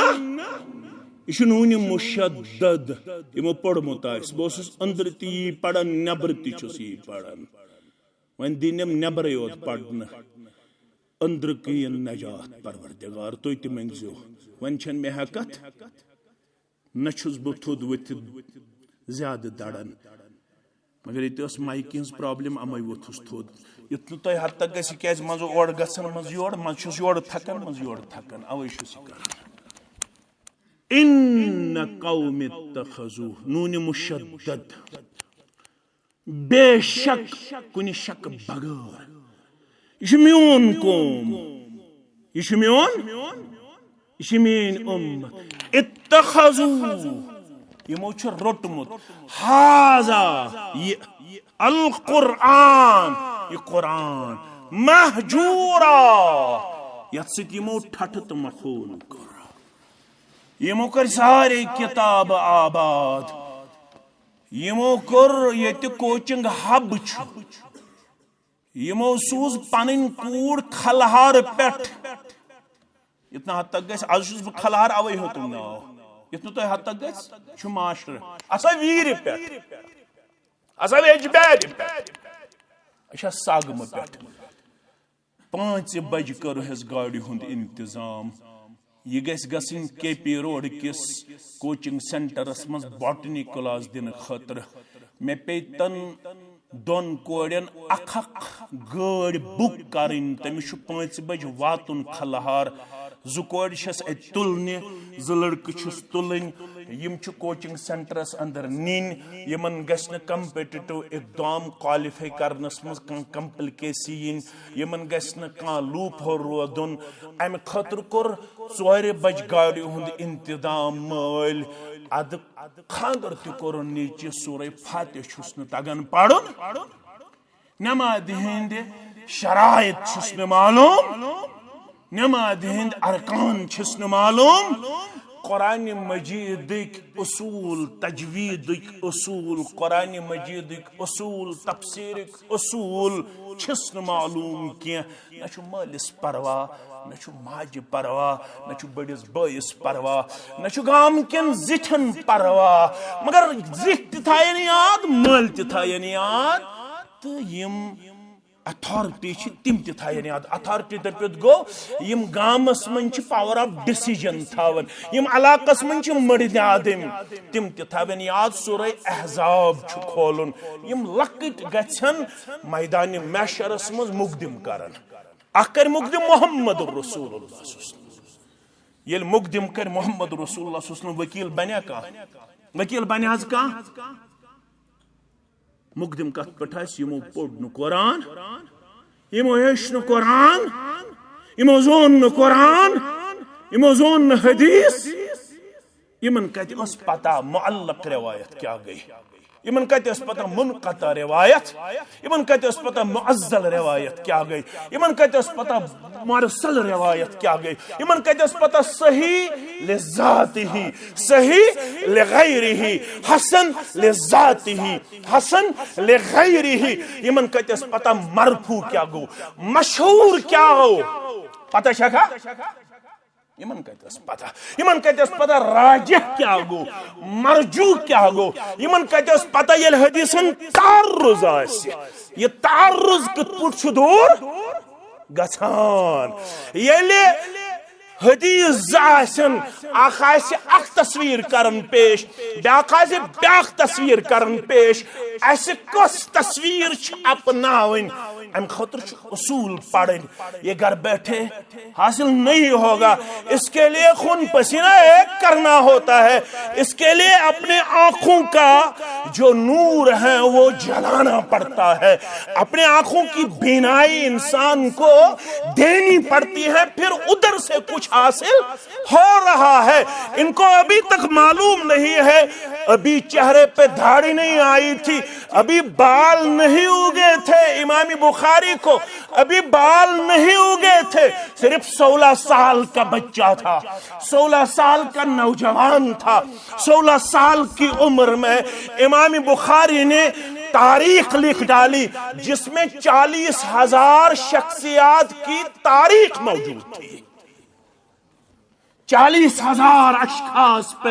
یہِ چھُ نوٗنہِ مشدد، یِمو پوٚرمُت آسہِ۔ بہٕ اوسُس أنٛدرٕ تہِ یی پران، نٮ۪برٕ تہِ چھُس یی پران۔ وۄنۍ دِنٮ۪م نٮ۪برَے یوت پرنہٕ۔ أنٛدرٕ کِنۍ نجات پروردگار، تُہۍ تہِ مٔنٛگزیو۔ وۄنۍ چھَنہٕ مےٚ ہٮ۪کتھ، نہ چھُس بہٕ تھوٚد ؤتھِتھ زیادٕ دَران۔ مگر ییٚتہِ ٲس مایکہِ ہٕنٛز پرابلم، اَمَے ووٚتھُس تھوٚد۔ یُتھ نہٕ تۄہہِ حد تک گژھِ، کیٛازِ منٛزٕ اورٕ گژھان، منٛزٕ یورٕ، منٛزٕ چھُس یورٕ تھکان، منٛزٕ یورٕ تھکان، اَوَے چھُس یہِ کران۔ ان قوم اتخذوا، نون مشدد۔ بے شک، کُنہِ شک بغٲر۔ یہِ چھُ میون قوم۔ یہِ چھُ میون، یہِ چھِ میٲنۍ اُمت۔ اتخذوا، یِمو چھُ روٚٹمُت۔ ھذا، یہِ القرآن، یہِ قرآن۔ مہجورا، یَتھ سۭتۍ یِمو ٹھٹھٕ تہٕ مخول کوٚر۔ یِمو کٔرۍ سارے کِتابہٕ آباد۔ یِمو کوٚر ییٚتہِ کوچنگ ہب چھُ۔ یِمو سوٗز پنٕنۍ کوٗر کھلہار پٮ۪ٹھ۔ یُتھ نہٕ حد تک گژھِ، از چھُس بہٕ کھلہار، اوے ہیوٚتُم ناو۔ یُتھ نہٕ تۄہہِ حد تک گژھِ، چھُ ماسٹر۔ اسا ویٖرِ پٮ۪ٹھ۔ اسا ویجبیارِ پٮ۪ٹھ۔ اچھا، سگمہٕ پٮ۪ٹھ۔ پانٛژِ بجہِ کٔرٕہس گاڑِ ہُنٛد انتظام۔ یہِ گژھِ گژھٕنۍ کے پی روڈ کِس کوچنگ سینٹرس منٛز باٹنی کلاس دِنہٕ خٲطرٕ۔ مےٚ پیٚیہِ تن دۄن کورٮ۪ن اکھ اکھ گٲڑۍ بُک کرٕنۍ۔ تٔمِس چھُ پانٛژِ بجہِ واتُن کھلہار۔ زٕ کورِ چھَس اَتہِ تُلنہِ، زٕ لڑکہٕ چھِس تُلٕنۍ۔ یِم چھِ کوچنگ سینٹرس اندر نِنۍ۔ یِمن گژھِ نہٕ کمپیٹیٹو ایگزام کوالیفائی کرنس منٛز کانٛہہ کمپلیکیسی یِنۍ۔ یِمن گژھِ نہٕ کانٛہہ لوپ ہول روزُن۔ امہِ خٲطرٕ کوٚر ژورِ بجہِ گاڑِ ہُنٛد انتظام مٲلۍ۔ ادٕ خانٛدر تہِ کوٚرُن نیٚچِوِ، سورہ فاتحہ چھُس نہٕ تگان پرُن، نمازِ ہٕنٛدۍ شرائط چھُس نہٕ معلوم، نمازِ ہٕنٛدۍ ارکان چھِس نہٕ معلوم، قرآن مجیدٕکۍ اصوٗل، تجویدٕکۍ اصوٗل، قرآن مجیدٕکۍ اصوٗل، تفسیرٕکۍ اصوٗل چھِس نہٕ معلوم کینٛہہ۔ نہ چھُ مٲلِس پروا، نہ چھُ ماجہِ پروا، نہ چھُ بٔڑِس بٲیِس پروا، نہ چھُ گامہٕ کٮ۪ن زِٹھٮ۪ن پروا۔ مگر زِٹھۍ تہِ تھاین یاد، مٲلۍ تہِ تھاین یاد، تہٕ یِم اتھارٹی چھِ، تِم تہِ تھاین یاد۔ اتھارٹی دٔپِتھ گوٚو، یِم گامس منٛز چھِ پاور آف ڈیسیجن تھاوان، یِم علاقس منٛز چھِ مٔڑدِ آدم، تِم تہِ تھاون یاد۔ سورہ احزاب چھُ کھولُن، یِم لۄکٕٹۍ گژھن میدانِ محشرس منٛز مقدم کرن۔ اکھ کرِ مقدم محمد رسول اللہ صلی اللہ علیہ وسلم۔ ییٚلہِ مقدم کرِ محمد رسول اللہ صلی اللہ علیہ وسلم، وکیل بنیا کانٛہہ؟ وکیل بنہِ حظ کانٛہہ؟ مقدم کتھ پٮ۪ٹھ آسہِ؟ یِمو پوٚر نہٕ قرآن، یِمو ہیوٚچھ نہٕ قرآن، یِمو زون نہٕ قرآن، یِمو زون نہٕ حدیث۔ یِمن کتہِ ٲس پتہ معلق روایت کیٛاہ گٔے؟ یِمن کتہِ ٲس پتہ منقطع روایت؟ یِمن کتہِ ٲس پتہ معضل روایت کیٛاہ گٔے؟ یِمن کتہِ ٲس پتہ مرسل روایت کیٛاہ گٔے؟ یِمن کتہِ ٲس پتہ صحیح لذاتہ، صحیح لغیرہ، حسن لذاتہ، حسن لغیرہ؟ یِمن کتہِ ٲس پتہ مرفوع کیٛاہ گوٚو، مشہور کیٛاہ گوٚو؟ پتہ چھکھا؟ یِمن کتہِ ٲس پتہ؟ یِمن کتہِ ٲس پتہ راجح کیٛاہ گوٚو، مرجوح کیٛاہ گوٚو؟ یِمن کتہِ ٲس پتہ ییٚلہِ حدیثن تعرض آسہِ، یہِ تعرض کِتھ پٲٹھۍ چھُ دوٗر گژھان؟ ییٚلہِ حدیث زٕ آسن، اکھ آسہِ اکھ تصویر کران پیش، بیاکھ آسہِ بیاکھ تصویر کران پیش۔ اسہِ کۄس تصویر چھِ اپناوٕنۍ؟ امہِ خٲطرٕ چھُ اصوٗل پرٕنۍ۔ یہ گھر بیٹھے حاصل نہیں ہوگا، اس کے لیے خون پسینہ ایک کرنا ہوتا ہے، اس کے لیے اپنے آنکھوں کا جو نور ہے وہ جلانا پڑتا ہے، اپنے آنکھوں کی بینائی انسان کو دینی پڑتی ہے، پھر ادھر سے کچھ حاصل ہو رہا ہے۔ ان کو ابھی تک معلوم نہیں ہے، ابھی چہرے پہ داڑھی نہیں آئی تھی، ابھی بال نہیں اگے تھے۔ امام بخاری کو ابھی بال نہیں اگے تھے، صرف سولہ سال کا بچہ تھا، سولہ سال کا نوجوان تھا۔ سولہ سال کی عمر میں امام بخاری نے تاریخ لکھ ڈالی، جس میں چالیس ہزار شخصیات کی تاریخ موجود تھی۔ چالیس ہزار اشخاص پہ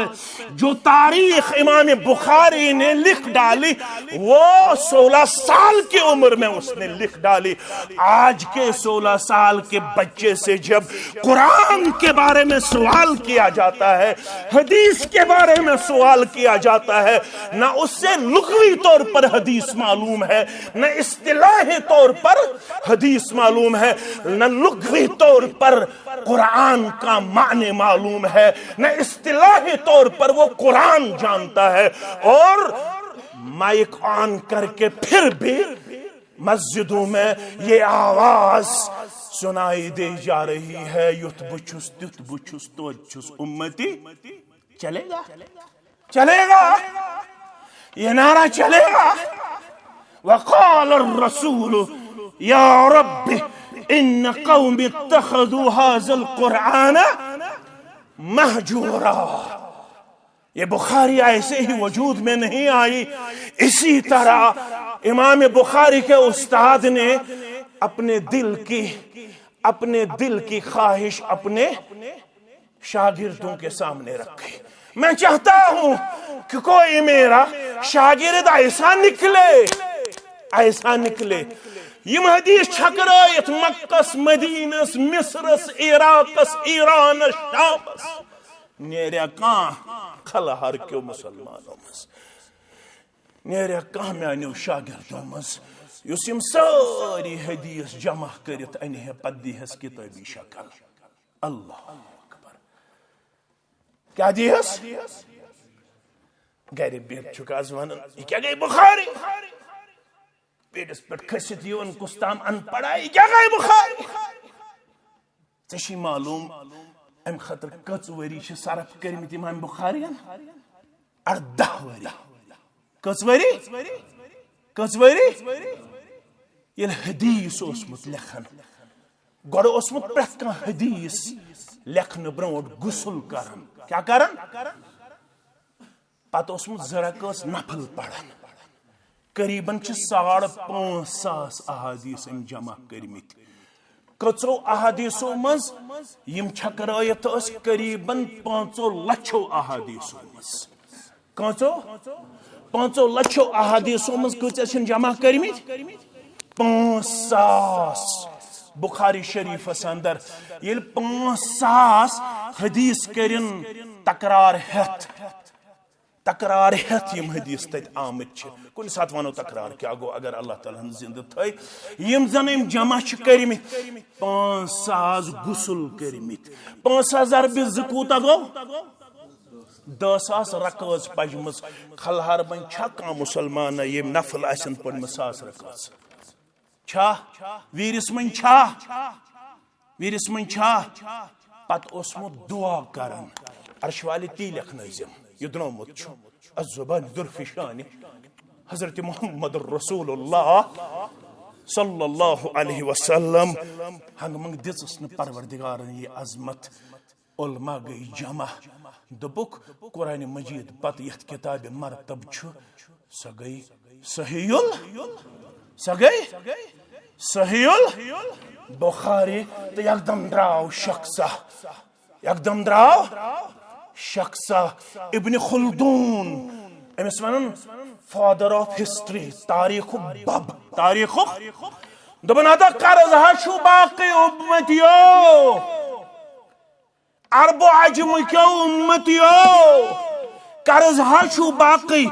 جو تاریخ امام بخاری نے لکھ ڈالی، وہ سولہ سال کی عمر میں اس نے لکھ ڈالی۔ آج کے سولہ سال کے بچے سے جب قرآن کے بارے میں سوال کیا جاتا ہے، حدیث کے بارے میں سوال کیا جاتا ہے، نہ اس سے لغوی طور پر حدیث معلوم ہے، نہ اصطلاحی طور پر حدیث معلوم ہے، نہ لغوی طور پر قرآن کا معنی معلوم ہے، نہ اصطلاحی طور پر وہ قرآن جانتا ہے، اور مائیک آن کر کے پھر بھی مسجدوں میں یہ آواز سنائی دی جا رہی ہے، یُتھ بہٕ چھُس، تیُتھ بہٕ چھُس، توتہِ چھُس امتی۔ چلے گا؟ چلے گا؟ یہ نعرہ چلے گا؟ وقال الرسول یا رب ان قوم اتخذوا هذا القرآن مهجورا۔ یہ بخاری ایسے ہی وجود میں نہیں آئی۔ اسی طرح امام بخاری کے استاد نے اپنے دل کی، اپنے دل کی خواہش اپنے شاگردوں کے سامنے رکھی۔ میں چاہتا ہوں کہ کوئی میرا شاگرد ایسا نکلے، ایسا نکلے۔ یِم حدیث چھکرٲیِتھ مکس، مدینس، مصرس، عراقس، ایرانس، شامس، نیریا کانٛہہ خلہر کیو مسلمانو منٛز، نیریا کانٛہہ میانیو شاگردو منٛز، یُس یِم سٲری حدیث جمع کٔرِتھ انہِ ہے، پتہٕ دی ہس کتابی شکل۔ اللہ اکبر۔ کیٛاہ دی ہس؟ گرِ بِہِتھ چھُکھ از ونان، یہِ کیٛاہ گٔے بخاری؟ پیٹس پٮ۪ٹھ کھٔسِتھ یِوان کُس تام ان پڑھا، یہِ کیٛاہ گٔے بخاری؟ ژےٚ چھُے معلوم، امہِ خٲطرٕ کٔژ ؤری چھِ صرف کٔرمٕتۍ امام بخارین؟ اردہ ؤری۔ کٔژ ؤری؟ کٔژ ؤری؟ ییٚلہِ حدیث اوسمُت لیکھان، گۄڈٕ اوسمُت پرٛٮ۪تھ کانٛہہ حدیث لیکھنہٕ برونٛٹھ غسل کران۔ کیٛاہ کران؟ پتہٕ اوسمُت زٕ رکٲژ نفل پران۔ قریباً چھِ ساڑ پانٛژھ ساس احادیث أمۍ جمع کٔرمٕتۍ۔ کٔژو احادیثو منٛز؟ یِم چھکرٲیِتھ ٲسۍ قریباً پانٛژو لچھو احادیثو منٛز۔ کٔژو؟ پانٛژو لچھو احادیثو منٛز کۭژاہ چھِن جمع کٔرمٕتۍ؟ پانٛژھ ساس۔ بخاری شریفس اندر ییٚلہِ پانٛژھ ساس حدیث کٔرِن تکرار ہٮ۪تھ، تکرار ہٮ۪تھ یِم حدیث تتہِ آمٕتۍ چھِ۔ کُنہِ ساتہٕ ونو تکرار کیٛاہ گوٚو، اگر اللہ تعالیٰ ہن زندٕ تھٲے۔ یِم زن أمۍ جمع چھِ کٔرمٕتۍ، پانٛژھ ساس غسل کٔرمٕتۍ۔ پانٛژھ ساس ضربِ زٕ کوٗتاہ گوٚو؟ دَہ ساس رکٲژ پجمٕژ۔ خلہر منٛز چھا کانٛہہ مسلمان ییٚمۍ نفل آسن پٔرمٕژ ساس رکٲژ؟ چھا؟ ویٖرِس منٛز چھا؟ ویٖرِس منٛز چھا؟ پتہٕ اوسمُت دُعا کران، عرش والہِ تی لیکھنٲوزٮ۪م، یہِ درٛامُت چھُ از زبانِ درفشانِ حضرت محمد رسول اللہ صلی اللہ علیہ وسلم۔ ہنگہٕ منگہٕ دِژٕس نہٕ پروردگارن یہِ عظمت۔ علماء گٔے جمع، دوٚپُکھ، قرآن مجید پتہٕ یتھ کتابہِ مرتب چھُ، سۄ گٔے صحیح ال-، سۄ گٔے صحیح البخاری۔ تہٕ یکدم درٛاو شخصا، یکدم درٛاو شخصا ابن خلدون، أمِس ونان father of history، تاریخُک بب، تاریخُک۔ دوٚپُن، ہتا قرض ہا چھُ باقٕے اُمتیو، عرب و عجم کیو اُمتیو، قرض ہا چھُ باقٕے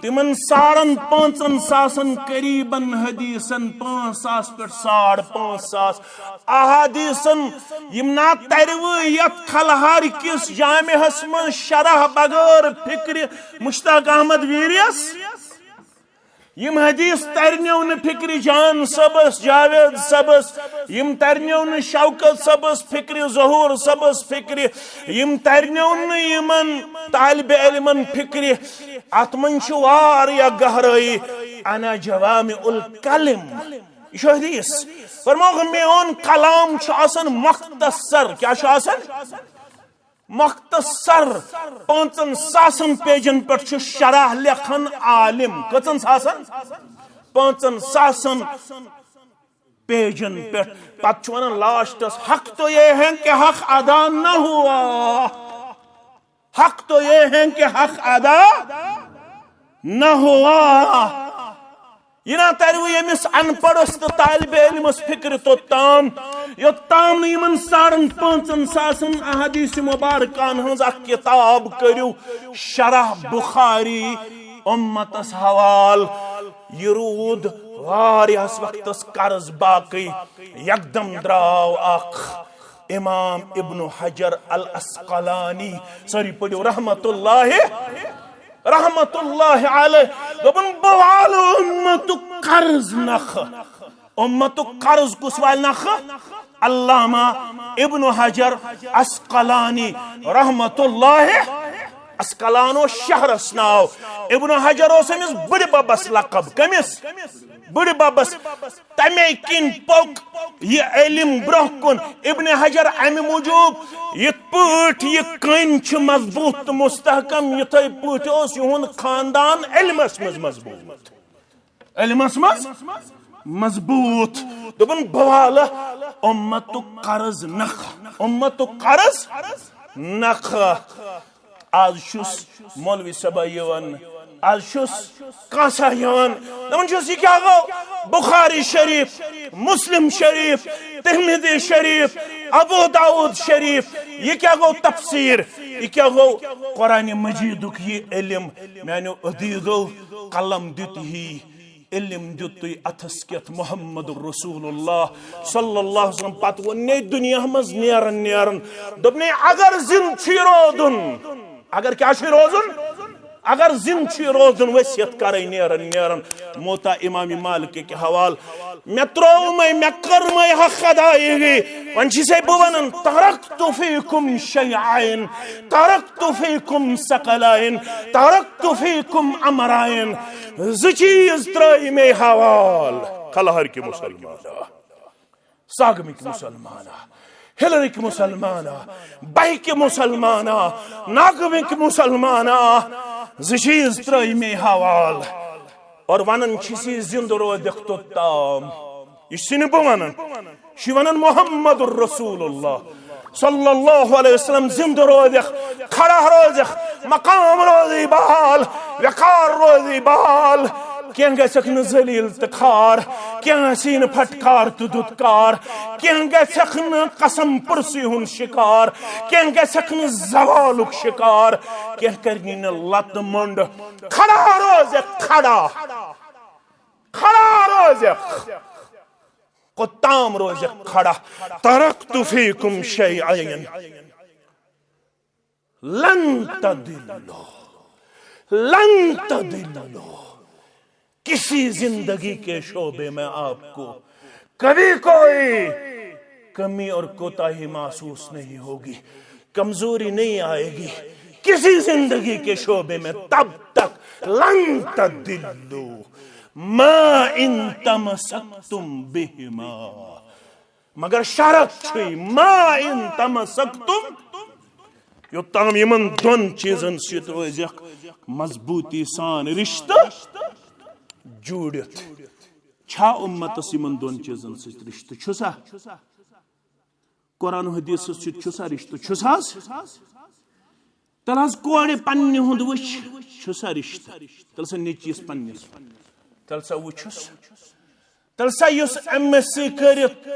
تِمن ساڑن پانٛژن ساسن قریبن حدیثن، پانٛژھ ساس پٮ۪ٹھ ساڑ پانٛژھ ساس احادیثن، یِم نا تروٕے یتھ خلہار کِس جامعس منٛز شرح بغٲر فکرِ مشتاق احمد ویریس۔ یِم حدیث ترنیو نہٕ فکرِ جان صٲبس، جاوید صٲبس، یِم ترنیو نہٕ شوکت صٲبس فکرِ، ظہور صٲبس فکرِ، یِم ترنیو نہٕ یِمن طالب علمن فکرِ۔ اتھ منٛز چھِ واریاہ گہرٲیی۔ انا جوامع الکلم، یہِ چھُ حدیث۔ فرمووُکھ، میون کلام چھُ آسان مختصر۔ کیٛاہ چھُ آسان؟ مختصر۔ پانٛژن ساسن پیجن پٮ۪ٹھ چھُ شرح لیکھان عالم۔ کٔژن ساسن؟ پانٛژن ساسن پیجن پٮ۪ٹھ۔ پتہٕ چھُ ونان لاسٹس، حق تو یہ ہے کہ حق ادا نہ ہوا، حق تو یہ ہے کہ حق ادا نہ ہوا۔ یہِ نا تروٕ ییٚمِس ان پڑھس تہٕ طالب علمس فکرِ توٚتام، یوٚتام نہٕ یِمن ساڑن پانٛژن ساسن احادیث مبارکان ہٕنٛز اکھ کتاب کٔرِو شرح بخاری امتس حوال۔ یہِ روٗد واریاہس وقتس قرض باقٕے۔ یکدم درٛاو اکھ امام ابن حجر العسقلانی، سٲری پٔرِو، رحمت اللہ، رحمت اللہ علیہ۔ دوٚپُن، بہٕ والہٕ اُمتُک قرض نکھٕ۔ اُمتُک قرض کُس والہِ نکھٕ؟ علامہ ابن حجر عسقلانی رحمت اللہ۔ عسقلان اوس شہرس ناو، ابن حجر اوس أمِس بٕڈِ ببس لقب۔ کٔمِس؟ بٕڈِ ببس۔ تمے کِنۍ پوٚک یہِ علم برونٛہہ کُن۔ ابن حجر امہِ موٗجوٗب، یِتھ پٲٹھۍ یہِ کٔنۍ چھِ مضبوٗط تہٕ مستحکم، یِتھے پٲٹھۍ اوس یِہُنٛد خاندان علمس منٛز مضبوٗط۔ علمس منٛز مضبوٗط۔ دوٚپُن، بہٕ والہٕ اُمتُک قرض نکھٕ، اُمتُک قرض نکھٕ۔ از چھُس مولوی صٲبا یِوان، از چھُس کاسا یِوان، دَپان چھُس، یہِ کیٛاہ گوٚو؟ بخاری شریف، مسلم شریف، ترمذی شریف، ابو داؤد شریف، یہِ کیٛاہ گوٚو تفسیر؟ یہِ کیٛاہ گوٚو؟ قرآن مجیدُک یہِ علم، میانیو عزیزو، قلم دیُت یی، علم دیُت تُہۍ اتھس کٮ۪تھ محمد رسول اللہ صلی اللہ علیہ وسلم۔ پتہٕ ووٚن نے دُنیا منٛز نیران نیران، دوٚپ نے اگر زِندٕ چھُے روزُن، اگر کیٛاہ چھُے روزُن؟ اگر زِندٕ چھُے روزُن، وصیت کرے نیران نیران۔ موتا امام مالک کہِ حوال، مےٚ ترٛوومَے، مےٚ کٔرمَے حق ادایگی۔ وۄنۍ چھِ سے بہٕ وَنان، ترکت فیکم شیئین، ترکت فیکم ثقلین، ترکت فیکم امرین۔ زٕ چیٖز ترٛٲے مےٚ حوال۔ کھلہر کہِ مسلمان، ساگمٕکۍ مسلمانا، ہِلرٕکۍ مسلمانا، بہکہِ مسلمانا، ناگمٕکۍ مسلمانا، زٕ چیٖز ترٲے مے حوال۔ اور ونان چھِ سی زِندٕ روزکھ توٚتام۔ یہِ چھُ نہٕ بہٕ ونان، یہِ چھُ ونان محمد رسول اللہ صلی اللہ علیہ وسلم۔ زِندٕ روزکھ، کھڑا روزکھ، مقام روزی بحال، وقار روزی بحال۔ کینٛہہ گژھکھ نہٕ ذلیل تہٕ خوار، کینٛہہ آسی نہٕ پھٹکار تہٕ دُتکار، کینٛہہ گژھکھ نہٕ قسم پرسی ہُنٛد شکار، کینٛہہ گژھکھ نہٕ زوالُک شکار، کینٛہہ کرنی نہٕ لتہٕ مۄنڈ۔ کھڑا روزکھ، کھڑا، کھڑا روزکھ، کوٚتام روزکھ کھڑا؟ ترکت فیکم شیئین لن تضلوا، لن تضلوا۔ کسی زندگی کے شعبے میں آپ کو کبھی کوئی کمی اور کوتاہی محسوس نہیں ہوگی، کمزوری نہیں آئے گی کسی زندگی کے شعبے میں تب تک۔ لن تضلوا ما ان تمسکتم بہما۔ مگر شرط چھُے، ما ان تمسکتم، یوٚتام یِمن دۄن چیٖزن سۭتۍ روزکھ مضبوٗطی سان رشتہٕ جوٗڑِتھ۔ چھا اُمتس یِمن دۄن چیٖزن سۭتۍ رشتہٕ؟ چھُ سا؟ قرآن و حدیثس سۭتۍ چھُ سا رشتہٕ؟ چھُس حظ؟ تیٚلہِ حظ کورِ پننہِ ہُنٛد وٕچھ، چھُ سا رشتہٕ؟ تیٚلہِ سا نیٚچوِس پننِس، تیٚلہِ سا وٕچھُس، تیٚلہِ سا یُس ایم ایس سی کٔرِتھ،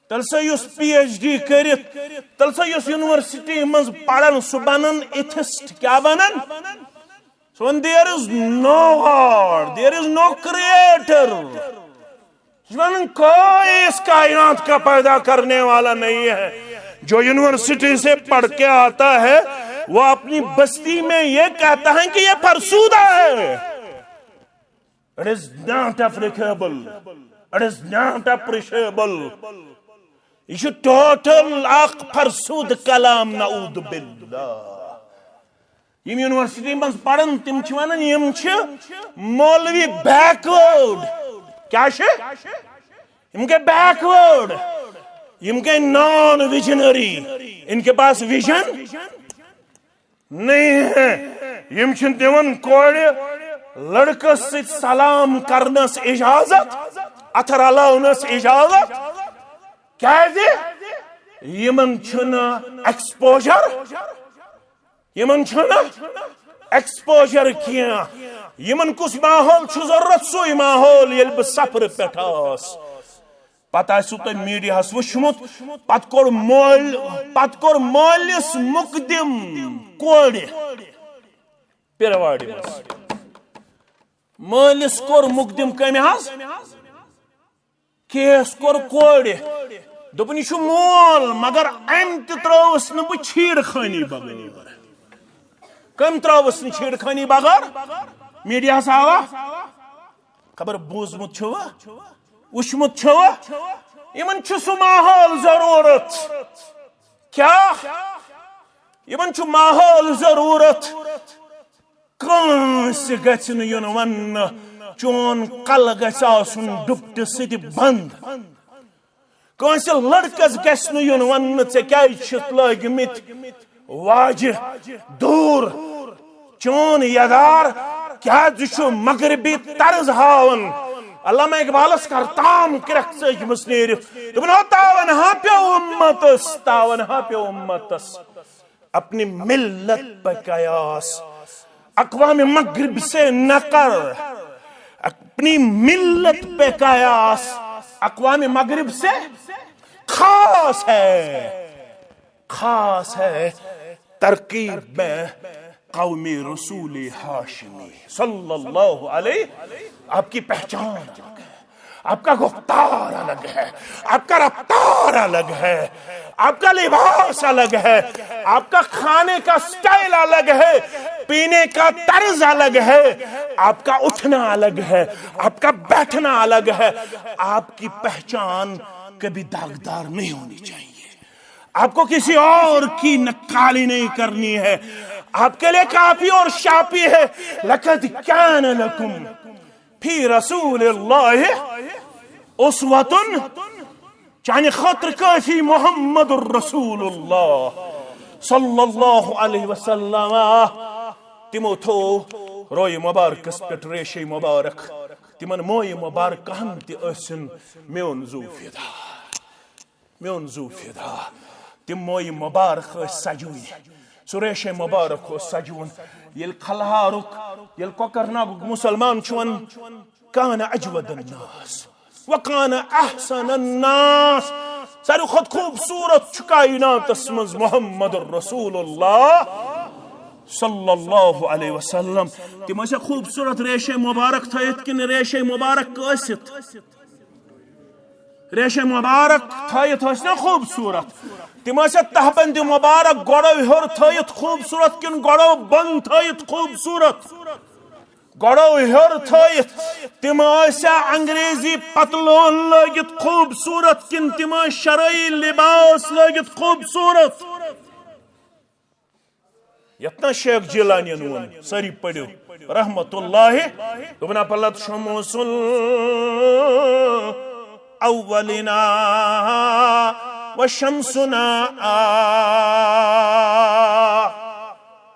تیٚلہِ سا یُس پی ایچ ڈی کٔرِتھ، تیٚلہِ سا یُس یونیورسٹی منٛز پران، سُہ بنان ایتھسٹ۔ کیٛاہ بنان؟ سُہ وَنان، there is no God, there is no creator۔ ونان، کوئی اس کائنات کا پیدا کرنے والا نہیں ہے۔ جو یونیورسٹی سے پڑھ کے آتا ہے، وہ اپنی بستی میں یہ کہتا ہے کہ یہ فرسودہ ہے۔ It is not applicable. It is not appreciable. یہ چھُ ٹوٹل اکھ فرسودٕ کلام، نعوذ باللہ۔ یِم یونیورسٹی منٛز پران، تِم چھِ ونان، یِم چھِ مولوی بیکورڈ۔ کیٛاہ چھِ؟ یِم گٔے بیکورڈ، یِم گٔے نان ویژنری، ان کے پاس ویژن نہیں ہے۔ یِم چھِنہٕ دِوان کورِ لڑکس سۭتۍ سلام کرنس اجازت، اتھٕ رلاونس اجازت۔ کیٛازِ؟ یِمن چھُنہٕ ایکسپوجر، یِمن چھُنہٕ ایکسپوجر کینٛہہ۔ یِمن کُس ماحول چھُ ضروٗرت؟ سُے ماحول ییٚلہِ بہٕ سفرٕ پٮ۪ٹھ آس۔ پتہٕ آسِوٕ تۄہہِ میٖڈیاہس وُچھمُت، پتہٕ کوٚر مٲلۍ، پتہٕ کوٚر مٲلِس مقدم کورِ پیرواڑِ منٛز۔ مٲلِس کوٚر مقدم کٔمۍ حظ؟ کیس کوٚر کورِ۔ دوٚپُن، یہِ چھُ مول، مگر أمۍ تہِ ترٲوٕس نہٕ بہٕ چھیٖڑ خٲنی بغٲر۔ کٔمۍ ترٲوٕس نہٕ چھیٖڑ خٲنی بغٲر؟ میٖڈیاہس آوا؟ خبر بوٗزمُت چھُوا؟ وُچھمُت چھُوا؟ یِمن چھُ سُہ ماحول ضروٗرت۔ کیٛاہ؟ یِمن چھُ ماحول ضروٗرت۔ کٲنٛسہِ گژھِ نہٕ یُن وننہٕ، چون کلہٕ گژھِ آسُن ڈُپٹہٕ سۭتۍ بنٛد۔ کٲنٛسہِ لڑکس گژھِ نہٕ یُن وننہٕ، ژےٚ کیٛازِ چھِتھ لٲگمٕتۍ واجہِ دوٗر؟ چون یدار کیٛازِ چھُ مغربی طرز ہاوان؟ علامہ اقبالس کر تام کرٛکھ ژٔجمٕژ نیٖرِتھ۔ دوٚپُن، ہو تاون ہا پیوٚو اُمتس، تاون ہا پیوٚو اُمتس۔ اپنی ملت پہ قیاس، اقوام مغرب سے نہ کر، اک-، اپنی ملت پہ قیاس اقوام مغرب سے خاص ہے، خاص ہے ترکیب میں قومی رسول ہاشمی صلی اللہ علیہ۔ آپ کی پہچان الگ ہے، آپ کا گفتار الگ ہے، آپ کا رفتار الگ ہے، آپ کا لباس الگ ہے، آپ کا کھانے کا سٹائل الگ ہے، پینے کا طرز الگ ہے، آپ کا اٹھنا الگ ہے، آپ کا بیٹھنا الگ ہے۔ آپ کی پہچان کبھی داغدار نہیں ہونی چاہیے۔ آپ کو کسی اور کی نقالی نہیں کرنی ہے۔ آپ کے لیے کافی اور شافی ہے۔ لقد کان لکم فی رسول اللہ اسوۃ، چانہِ خٲطرٕ کٲفی محمد رسول اللہ صلی اللہ علیہ وسلم۔ تِمو تھوو روے مبارکس پٮ۪ٹھ ریشے مبارک، تِمن مویہِ مبارکہن تہِ ٲسِن میون زُو فدا۔ میون زُو فدا۔ تِم مویہِ مبارک ٲسۍ سجوٕنۍ، سُہ ریشے مبارک اوس سجوُن۔ ییٚلہِ کھلہارُک، ییٚلہِ کۄکرناگُک مُسلمان چھُ وَنان، کان اجود الناس وکان احسن الناس، ساروی کھۄتہٕ خوٗبصوٗرت چھُ کائناتس منٛز محمد رسول اللہ صلی اللہ علیہ وسلم۔ تِم ٲسیا خوٗبصوٗرت ریشے مبارک تھٲیِتھ کِنہٕ ریشے مبارک کٲسِتھ؟ ریشے مبارک تھٲیِتھ ٲسۍ نا خوٗبصوٗرت؟ تِم ٲسیا تہبندِ مبارک گۄڈو ہیوٚر تھٲیِتھ خوٗبصوٗرت کِنہٕ گۄڈو بۄن تھٲیِتھ خوٗبصوٗرت؟ گۄڈو ہیوٚر تھٲیِتھ۔ تِم ٲسیا انگریزی پتلون لٲگِتھ خوٗبصوٗرت کِنہٕ تِم ٲسۍ شرعی لباس لٲگِتھ خوٗبصوٗرت؟ یتھ نہ شیخ جیلانین ووٚن، سٲری پٔرِو، رحمت اللہ، دوٚپُن، "افلت شموس الاولین و شمسنا آ۔"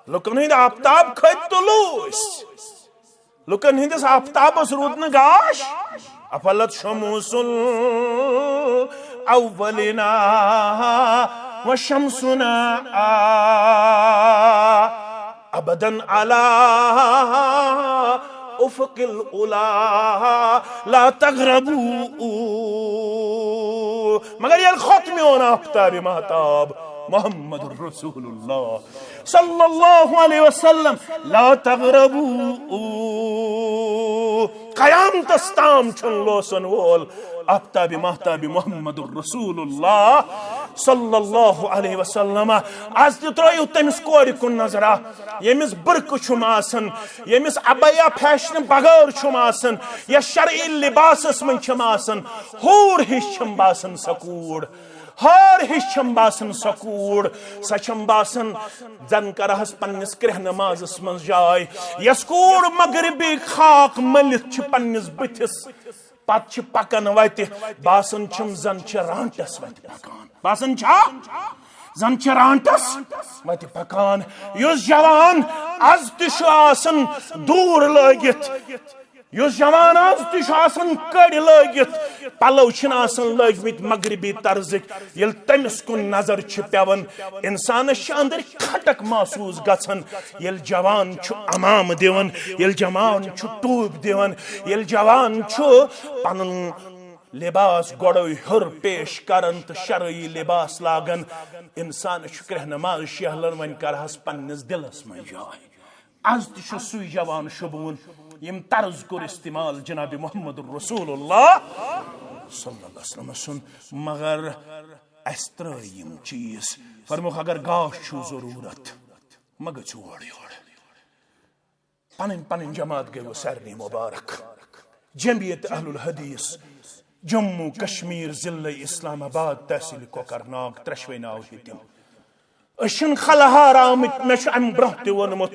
لُکن ہٕنٛدۍ آفتاب کھٔتۍ تہٕ لوٗسۍ۔ لُکن ہٕنٛدِس آفتابس روٗد نہٕ گاش۔ افلت شموس الاولین و شمسنا آ ابدا علی افق العلا لا تغربوا۔ مگر ییٚلہِ کھوٚت میون آفتاب مہتاب محمد رسول اللہ صلی اللہ علیہ وسلم، لا تغربوا، قیامتس تام چھُنہٕ لوسن وول آفتاب مہتاب محمد رسول اللہ صلی اللہ علیہ وسلم۔ از تہِ ترٲیِو تٔمِس کورِ کُن نظرا، ییٚمِس برقعہٕ چھُم آسان، ییٚمِس عبایا فیشنہٕ بغٲر چھُم آسان، یا شرعی لباسس منٛز چھِم آسان، حور ہِش چھِم باسان سۄ کوٗر۔ ہار ہِش چھم باسان سۄ کوٗر، سۄ چھم باسان زن کرہس پننِس کرٛہنہٕ مازس منٛز جاے۔ یۄس کوٗر مغربی خاک مٔلِتھ چھِ پننِس بٕتھِس، پتہٕ چھِ پکان وتہِ، باسان چھم زن چھِ رانٹس وتہِ پکان۔ باسان چھا زن چھِ رانٹس وتہِ پکان۔ یُس جوان از تہِ چھُ آسان دوٗر لٲگِتھ، یُس جوان از تہِ چھُ آسان کٔڑۍ لٲگِتھ، پلو چھِنہٕ آسان لٲگمٕتۍ مغربی طرزٕکۍ، ییٚلہِ تٔمِس کُن نظر چھِ پٮ۪وان، انسانس چھِ أنٛدرۍ کھٹک محسوٗس گژھان۔ ییٚلہِ جوان چھُ عمامہٕ دِوان، ییٚلہِ جوان چھُ ٹوٗپۍ دِوان، ییٚلہِ جوان چھُ پنُن لباس گۄڈَے ہیوٚر پیش کران تہٕ شرعی لباس لاگان، انسانس چھُ کرٛہنہٕ ماز شیہلان، وۄنۍ کرہس پننِس دلس منٛز جاے۔ از تہِ چھُ سُے جوان شوٗبوُن، ییٚمۍ طرز کوٚر استعمال جناب محمد رسول اللہ صلی اللہ علیہ وسلم سُنٛد۔ مگر اَسہِ ترٛٲے یِم چیٖز۔ فرموکھ، اگر گاش چھُو ضروٗرت، مہ گٔژھِو اورٕ یور۔ پنٕنۍ پنٕنۍ جماعت گٔیوٕ سارنٕے مبارک۔ جمعیت اہل الحدیث جموں کشمیر، ضلع اسلام آباد، تحصیل کۄکرناگ، ترٛٮ۪شوَے ناو ہیٚتِم۔ أسۍ چھِنہٕ خلہار آمٕتۍ، مےٚ چھُ اَمہِ برٛونٛہہ تہِ ووٚنمُت،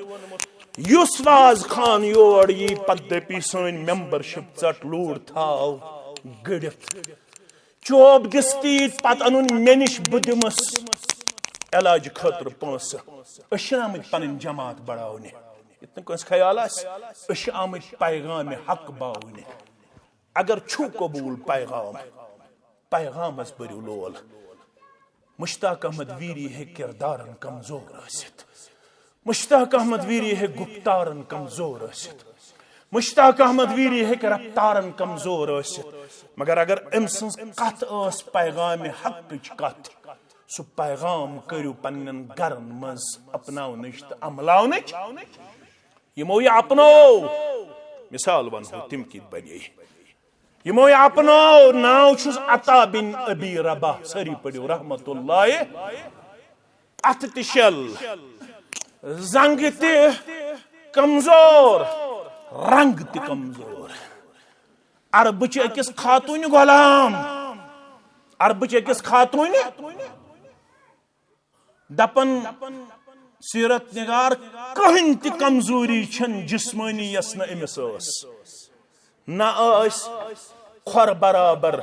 یُس واز خان یور یی، پتہٕ دٔپی سٲنۍ ممبرشپ ژٹ، لوٗر تھاو گٔڑِتھ۔ چوب دِس تیٖتۍ، پتہٕ اَنُن مےٚ نِش، بہٕ دِمس علاج خٲطرٕ پونٛسہٕ۔ أسۍ چھِنہٕ آمٕتۍ پنٕنۍ جماعت بڑاونہِ، یِتھ نہٕ کٲنٛسہِ خیال آسہِ، أسۍ چھِ آمٕتۍ پیغام حق باونہِ۔ اگر چھُو قبوٗل پیغام، پیغامس بٔرِو لول۔ مشتاق احمد ویری ہے کردارن کمزور ٲسِتھ، مشتاق احمد ویری ہے گفتارن کمزور ٲسِتھ، مشتاق احمد ویری ہیٚکہِ رفتارن کمزور ٲسِتھ، مگر اگر أمۍ سٕنٛز کتھ ٲس پیغام حقٕچ کتھ، سُہ پیغام کٔرِو پننٮ۪ن گرن منٛز اپناونٕچ تہٕ عملاونٕچ۔ یِمو یہِ اپنوو، مثال ونہو تِم کِتھ بنے۔ یِمو یہِ اپنوو، ناو چھُس عطا بن ابی رباح، سٲری پٔرِو رحمت اللہ۔ اتھٕ تہِ شل، زنٛگہٕ تہِ کمزور، رنٛگ تہِ کمزور۔ عربہٕ چھِ أکِس خاتوٗنہِ غلام، عربہٕ چھِ أکِس خاتوٗنہِ دپان، سیرت نگار، کٕہٕنۍ تہِ کمزوری چھَنہٕ جسمٲنی یۄس نہٕ أمِس ٲس۔ نہ ٲس کھۄر برابر،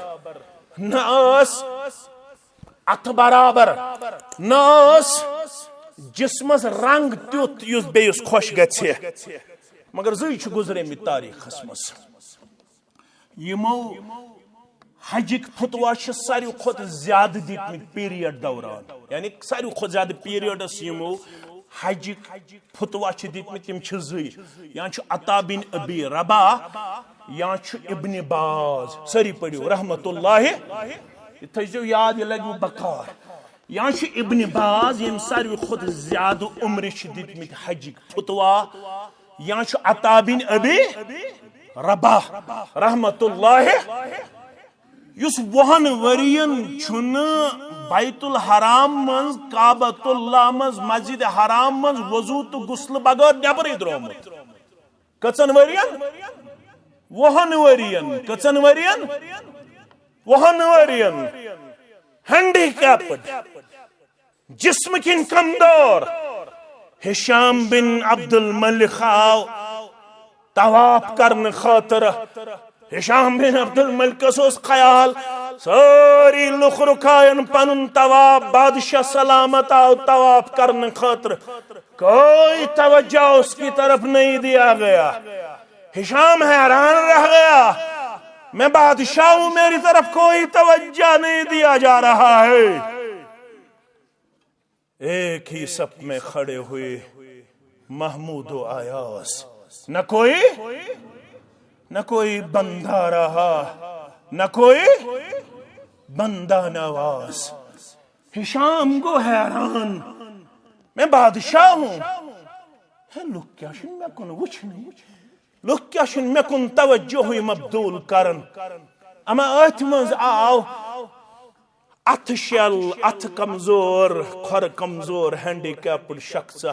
نہ ٲس اتھٕ برابر، نہ ٲس جسمس رنگ تیُتھ یُس بیٚیِس خۄش گژھِ۔ مگر زٕے چھِ گُزریمٕتۍ تاریخس منٛز۔ یِمو حجٕکۍ فتوا چھِ ساروی کھۄتہٕ زیادٕ دِتمٕتۍ پیریڈ دوران، یعنی ساروی کھۄتہٕ زیادٕ پیریڈس یِمو حجٕکۍ فتوا چھِ دِتمٕتۍ، تِم چھِ زٕے، یا چھُ عطا بن ابی رباح، یا چھُ ابن باز۔ سٲری پٔرِو رحمت اللہ۔ یہِ تھٲیزیو یاد، یہِ لگہِ بکار۔ یا چھُ ابن باز، ییٚمۍ ساروی کھۄتہٕ زیادٕ عمرِ چھِ دِتمٕتۍ حجٕکۍ فتوا، یا چھُ عطا بن ابی رباح رحمت اللہ، یُس وُہن ؤرین چھُنہٕ بیت الحرام منٛز، کعبۃ اللہ منٛز، مسجد حرام منٛز وضو تہٕ غسلہٕ بغٲر نٮ۪برٕے درٛامُت۔ کٔژن ؤرین؟ وُہن ؤرین۔ کٔژن ؤرین؟ وُہن ؤرین۔ ہینڈی کیپڈ، جسم کِنۍ کمزور۔ ہشام بن عبد الملک آو طواف کرنہٕ خٲطرٕ۔ ہشام بن عبد الملکس اوس خیال، سٲری لُکھ رُکاین پنُن طواف، بادشاہ سلامت آو طواف کرنہٕ خٲطرٕ، کوئی توجہ اس کی طرف نہیں دیا گیا۔ ہشام حیران رہ گیا، میں بادشاہ ہوں، میری طرف کوئی توجہ نہیں دیا جا رہا ہے۔ ایک ہی صف میں کھڑے ہوئے محمود و ایاز، نہ کوئی، نہ کوئی بندہ رہا، نہ کوئی بندہ نواز۔ ہشام گو حیران، میں بادشاہ ہوں، ہے لُکھ کیٛاہ چھِنہٕ مےٚ کُن وٕچھنٕے، لُکھ کیٛاہ چھِنہٕ مےٚ کُن توجہٕے مبدوٗل کران۔ اما أتھۍ منٛز آو اتھٕ شل، اتھٕ کمزور، کھۄرٕ کمزور، ہینڈی کیپڈ شخص۔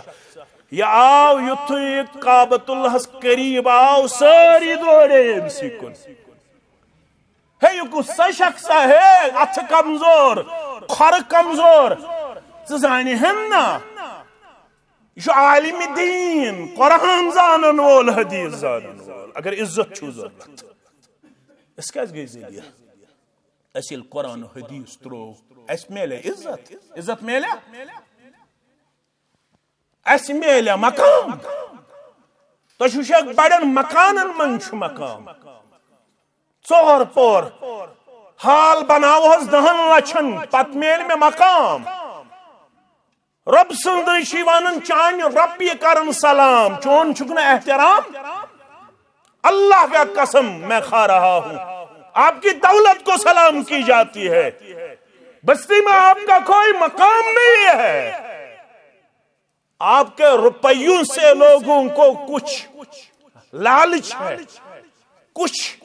یہِ آو یُتھُے کعبۃ اللہس قریب آو، سٲری دورے أمۍ سٕے کُن۔ ہے، یہِ کُس سا شخص ہے، اتھٕ کمزور، کھۄرٕ کمزور، ژٕ زانہِ ہن نا؟ یہِ چھُ عالم دین، قرآن زانن وول، حدیث زانن وول۔ اگر عزت چھُو ضرورت، أسۍ کیٛازِ گٔے ذلیل؟ اَسہِ ییٚلہِ قرآن و حدیث ترٛوو، اَسہِ میلے عزت؟ عزت میلے؟ اَسہِ میلے مقام؟ تۄہہِ چھُو شک بڑٮ۪ن مکانن منٛز چھُ مقام۔ ژور پور حال بناوہوس دَہن لچھن، پتہٕ میلہِ مےٚ مقام؟ رۄب سٕنٛدٕے چھِ ونان، چانہِ رۄپیہِ کرن سلام، چون چھُکھ نہٕ احترام؟ اللہ کا قسم میں کھا رہا ہوں، آپ کی دولت کو سلام کی جاتی ہے، بستی میں آپ کا کوئی مقام نہیں ہے۔ آپ کے روپیوں سے لوگوں کو کچھ لالچ ہے، کچھ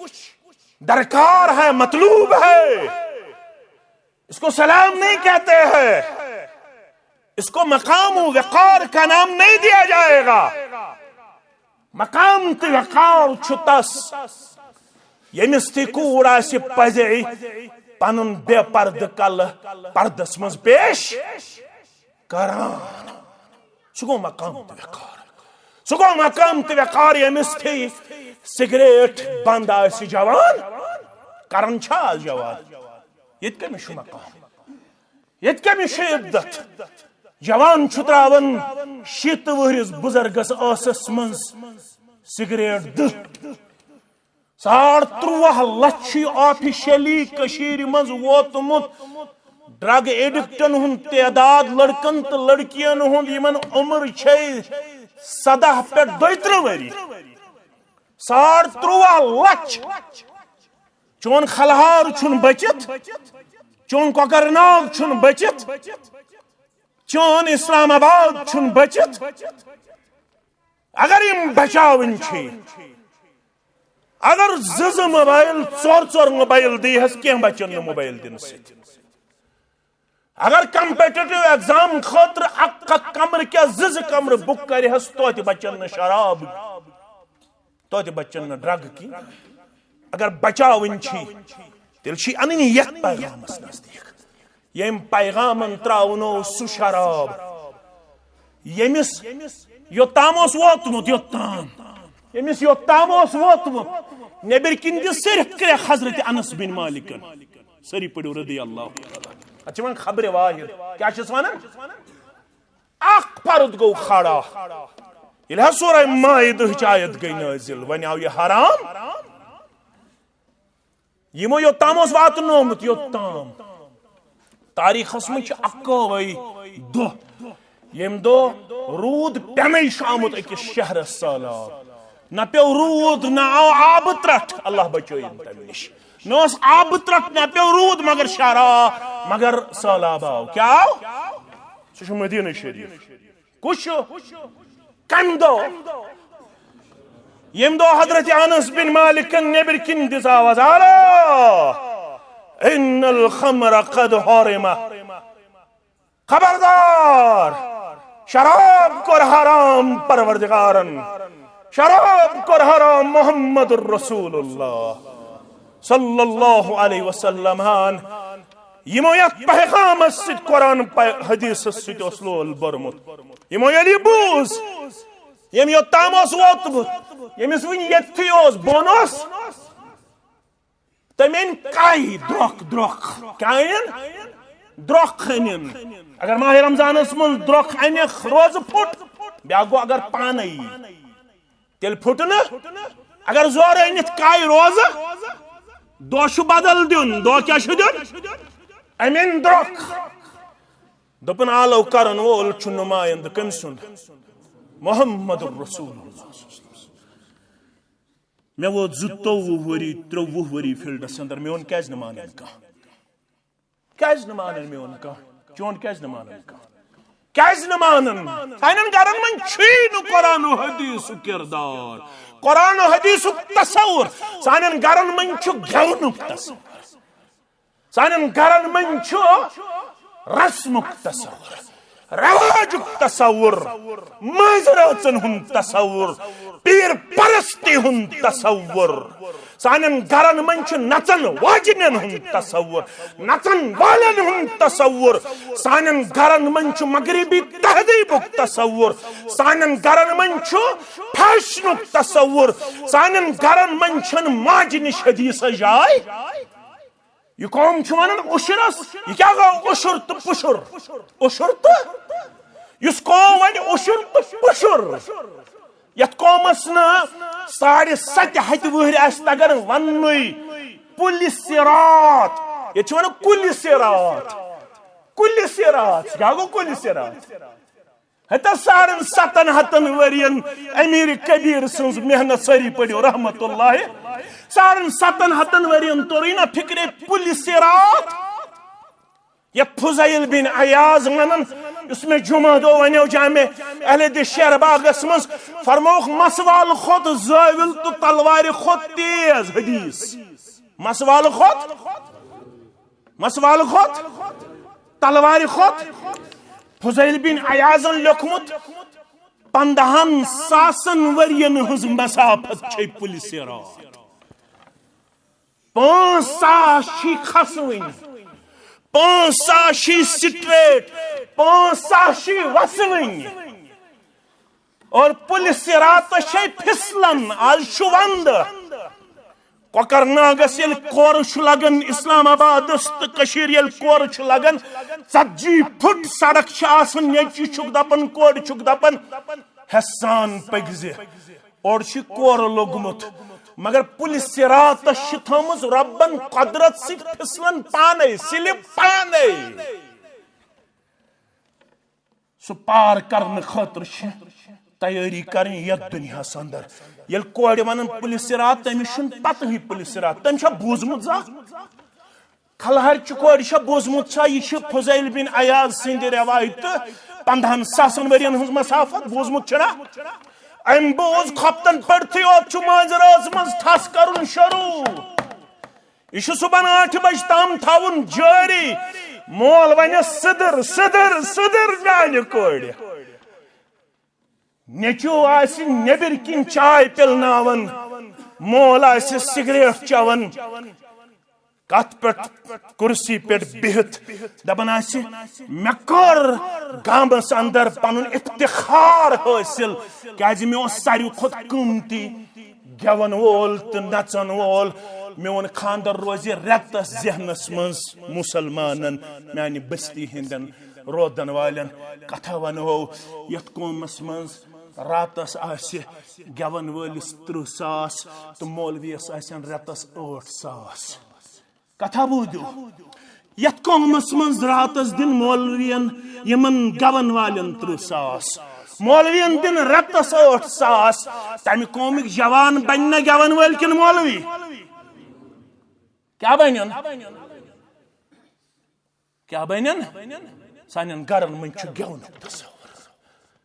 درکار ہے، مطلوب ہے، اس کو سلام نہیں کہتے ہیں، اس کو مقام و وقار کا نام نہیں دیا جائے گا۔ مقام تہٕ وقار چھُ تس، ییٚمِس تہِ کوٗر آسہِ پزے پنُن بے پردٕ کلہٕ پردس منٛز پیش کران۔ سُہ گوٚو مقام تہٕ وقار۔ سُہ گوٚو مقام تہٕ وقار، ییٚمِس تہِ سگریٹ بند آسہِ جوان، کران چھا آز جوان؟ ییٚتہِ کٔمِس چھُ مقام؟ ییٚتہِ کٔمِس چھُ عزت؟ جوان چھُ ترٛاوان شیٖتھ وُہرِس بُزرگس ٲسس منٛز سگریٹ دٕہ۔ ساڑ ترٛواہ لچھ چھُ آفیشلی کٔشیٖرِ منٛز ووتمُت ڈرگ ایڈکٹن ہُنٛد تعداد، لڑکن تہٕ لڑکین ہُنٛد، یِمن عمر چھے سداہ پٮ۪ٹھ دۄیترٕہ ؤری۔ ساڑ ترٛواہ لچھ۔ چون خلہار چھُنہٕ بٔچِتھ، چون کۄکرناگ چھُنہٕ بٔچِتھ، چون اسلام آباد چھُنہٕ بٔچِتھ۔ اگر یِم بچاوٕنۍ چھِ، اگر زٕ زٕ موبایل، ژور ژور موبایل دی ہس، کینٛہہ بچن نہٕ موبایل دِنہٕ سۭتۍ۔ اگر کمپیٹیٹو ایگزام خٲطرٕ اکھ اکھ کمرٕ کیٛاہ زٕ زٕ کمرٕ بُک کرِ ہس، توتہِ بچن نہٕ شراب، توتہِ بچن نہٕ ڈرگ کینٛہہ۔ اگر بچاوٕنۍ چھِ، تیٚلہِ چھِ انٕنۍ یتھ پیغامس نزدیٖک، ییٚمۍ پیغامن ترٛاونو سُہ شراب، ییٚمِس یوٚتام اوس ووتمُت، یوٚتام، ییٚمِس یوٚتام اوس ووتمُت، نیٚبٕرۍ کِنۍ دِ صرف کرٛےٚ حضرت انس بن مالکن۔ سٲری پٔرِو رضی اللہ تعالیٰ۔ اتھ چھِ وۄنۍ خبرِ واحد۔ کیٛاہ چھِس ونان؟ اکھ فرد گوٚو کھڑا۔ ییٚلہِ حظ سورہ مائدہٕچ آیت گٔے نٲزِل، وۄنۍ آو یہِ حرام۔ یِمو یوٚتام اوس واتنومُت، یوٚتام۔ تاریخس منٛز چھِ اکوے دۄہ، ییٚمہِ دۄہ روٗد پٮ۪نَے چھُ آمُت أکِس شہرس سہلاب۔ نہ پیوٚو روٗد، نہ آو آبہٕ ترٛٹھ، اللہ بچٲیِن تَمہِ نِش۔ نہ اوس آبہٕ ترٛٹھ، نہ پیوٚو روٗد، مگر شہر آو، مگر سہلاب آو۔ کیٛاہ آو؟ سُہ چھُ مدینہ شریف۔ کُس چھُ؟ کمہِ دۄہ؟ ییٚمہِ دۄہ حضرت انس بن مالکن نیٚبرۍ کِنۍ دِژ آواز، الا ان الخمر قد حرم۔ خبردار، شراب کوٚر حرام پروردگارن، شراب کوٚر حرام محمد رسول اللہ صلی اللہ علیہ وسلم ہن۔ یِمو یتھ پیغامس سۭتۍ، قرآن پے-، حدیثس سۭتۍ اوس لول بوٚرمُت، یِمو ییٚلہِ یہِ بوٗز، ییٚمۍ یوٚتام اوس ووتمُت، ییٚمِس وُنہِ ییٚتھٕے اوس، بۄن اوس، تٔمۍ أنۍ کاہہِ درٛۄکھ، درٛۄکھ۔ کیٛاہ أنِن؟ درٛۄکھ أنِن۔ اگر ماہِ رمضانس منٛز درٛۄکھ انہِ، روزٕ پھُٹ، بیٛاکھ گوٚو اگر پانے یی، تیٚلہِ پھُٹ نہٕ۔ اگر زورٕ أنِتھ کاہہِ روزٕ، دۄہ چھُ بدل دیُن۔ دۄہ کیٛاہ چھُ دیُن؟ أمۍ أنۍ درٛۄکھ۔ دوٚپُن، آلو کرن وول چھُ نمایندٕ کٔمۍ سُنٛد؟ محمد رسول اللہ۔ مےٚ ووت زٕتووُہ ؤری، ترٛوٚوُہ ؤری فیلڈس اندر، میون کیٛازِ نہٕ مانان کانٛہہ؟ کیٛازِ نہٕ مانان میون کانٛہہ؟ چون کیٛازِ نہٕ مانان کانٛہہ؟ کیٛازِ نہٕ مانان؟ سانٮ۪ن گرن منٛز چھُے نہٕ قرآن و حدیثُک کردار، قرآن و حدیثُک تصور۔ سانٮ۪ن گرن منٛز چھُ گٮ۪ونُک تصور۔ سانٮ۪ن گرن منٛز چھُ رسمُک تصور، رواجُک تصور، مٲنٛزِ رٲژن ہُنٛد تصور، پیٖر پرستی ہُنٛد تصور۔ سانٮ۪ن گرن منٛز چھُ نژن واجنٮ۪ن ہُنٛد تصور، نژن والٮ۪ن ہُنٛد تصور۔ سانٮ۪ن گرن منٛز چھُ مغربی تہذیٖبُک تصور۔ سانٮ۪ن گرن منٛز چھُ فیشنُک تصور۔ سانٮ۪ن گرن منٛز چھُنہٕ ماجہِ نِش حدیثس جاے۔ یہِ قوم چھِ ونان عُشرس، یہِ کیٛاہ گوٚو عُشر تہٕ پُشُر؟ عُشر تہٕ، یُس قوم ونہِ عُشر تہٕ پُشُر، یتھ قومس نہٕ ساڑِ ستہِ ہتہِ وُہرۍ آسہِ تگان وننُے۔ پُلہِ صراط، ییٚتہِ چھِ ونان کُلہِ صراط، کُلہِ صراط، کیٛاہ گوٚو کُلہِ صراط؟ ہتا ساڑن ستن ہتن ورین امیر کبیر سٕنٛز محنت، سٲری پٔرِو رحمت اللہ۔ ساڑن ستن ہتن ورین توٚرُے نہ فکرے پُلہِ صراط۔ یتھ فضیل بن عیاض ونان، یُس مےٚ جمعہ دۄہ ونیو جامع اہل حدیث شیر باغس منٛز، فرمووُکھ، مسوال کھۄتہٕ زٲوِل تہٕ تلوارِ کھۄتہٕ تیز حدیث۔ مسوال کھۄتہٕ مسوال کھۄتہٕ، تلوارِ کھۄتہٕ۔ فضیل بن عیاضن لیوٚکھمُت، پندہن ساسن ؤرین ہٕنٛز مسافت چھے پُلہِ صراط۔ پانٛژھ ساس چھی کھسوٕنۍ، پانٛژھ ساس چھی سٹریٹ، پانٛژھ ساس چھی وسوٕنۍ۔ اور پُلہِ صراطس چھے پھسلن، آز چھُ ونٛدٕ۔ کۄکرناگس ییٚلہِ کورٕ چھُ لگان، اسلام آبادس تہٕ کٔشیٖرِ ییٚلہِ کورٕ چھُ لگان، ژتجی فُٹ سڑک چھِ آسان، نیٚچوۍ چھُکھ دپان، کورِ چھُکھ دپان، ہٮ۪سان پٔکۍ زِ، اورٕ چھُ کورٕ لوٚگمُت۔ مگر پُلہِ صراطس چھِ تھٲومٕژ رۄبن قۄدرت سۭتۍ پھسلن پانے، سلپ پانے۔ سُہ پار کرنہٕ خٲطرٕ چھِ تیٲری کرٕنۍ یتھ دُنیاہس اندر۔ ییٚلہِ کورِ ونان پُلہِ صراط، تٔمِس چھُنہٕ پتہٕے پُلہِ صراط، تٔمۍ چھا بوٗزمُت زانٛہہ؟ کھلہر چہِ کورِ چھا بوٗزمُت چھا، یہِ چھِ فضیل بن عیاض سٕنٛدِ رٮ۪وایتہٕ پندہن ساسن ؤرین ہٕنٛز مسافت بوٗزمُت چھُنا؟ أمۍ بوٗز خۄفتن پٮ۪ٹھٕے یوت چھُ مٲنٛزِ رٲژ منٛز ٹھس کرُن شروٗع۔ یہِ چھُ صُبحن ٲٹھِ بجہِ تام تھاوُن جٲری۔ مول ونٮ۪س، "سِدٕر، سِدٕر، سِدٕر میانہِ کورِ۔" نیٚچو آسہِ نیٚبٕرۍ کِنۍ چاے پِلناوان، مول آسہِ سگریٹ چٮ۪وان، کتھ پٮ۪ٹھ، کُرسی پٮ۪ٹھ بِہِتھ دپان آسہِ، "مےٚ کوٚر گامس اندر پنُن افتخار حٲصِل، کیازِ مےٚ اوس ساروی کھۄتہٕ قۭمتی گٮ۪ون وول تہٕ نژن وول۔ میون خاندر روزِ رٮ۪تس ذہنس منٛز مُسلمانن، میانہِ بستی ہٕنٛدٮ۪ن روزن والٮ۪ن۔ کتھا ونہو، یتھ قومس منٛز راتس آسہِ گٮ۪ون وٲلِس ترٕٛہ ساس تہٕ مولویس آسن رٮ۪تس ٲٹھ ساس۔" کتھا بوٗزِو، یتھ قومس منٛز راتس دِن مولوین، یِمن گٮ۪ون والٮ۪ن ترٕٛہ ساس، مولوین دِن رٮ۪تس ٲٹھ ساس، تمہِ قومٕکۍ جوان بنہِ نہ گٮ۪ون وٲلۍ کِنہٕ مولوی؟ کیٛاہ بنن؟ کیٛاہ بنن؟ سانٮ۪ن گرن منٛز چھُ گٮ۪ونُک تصور،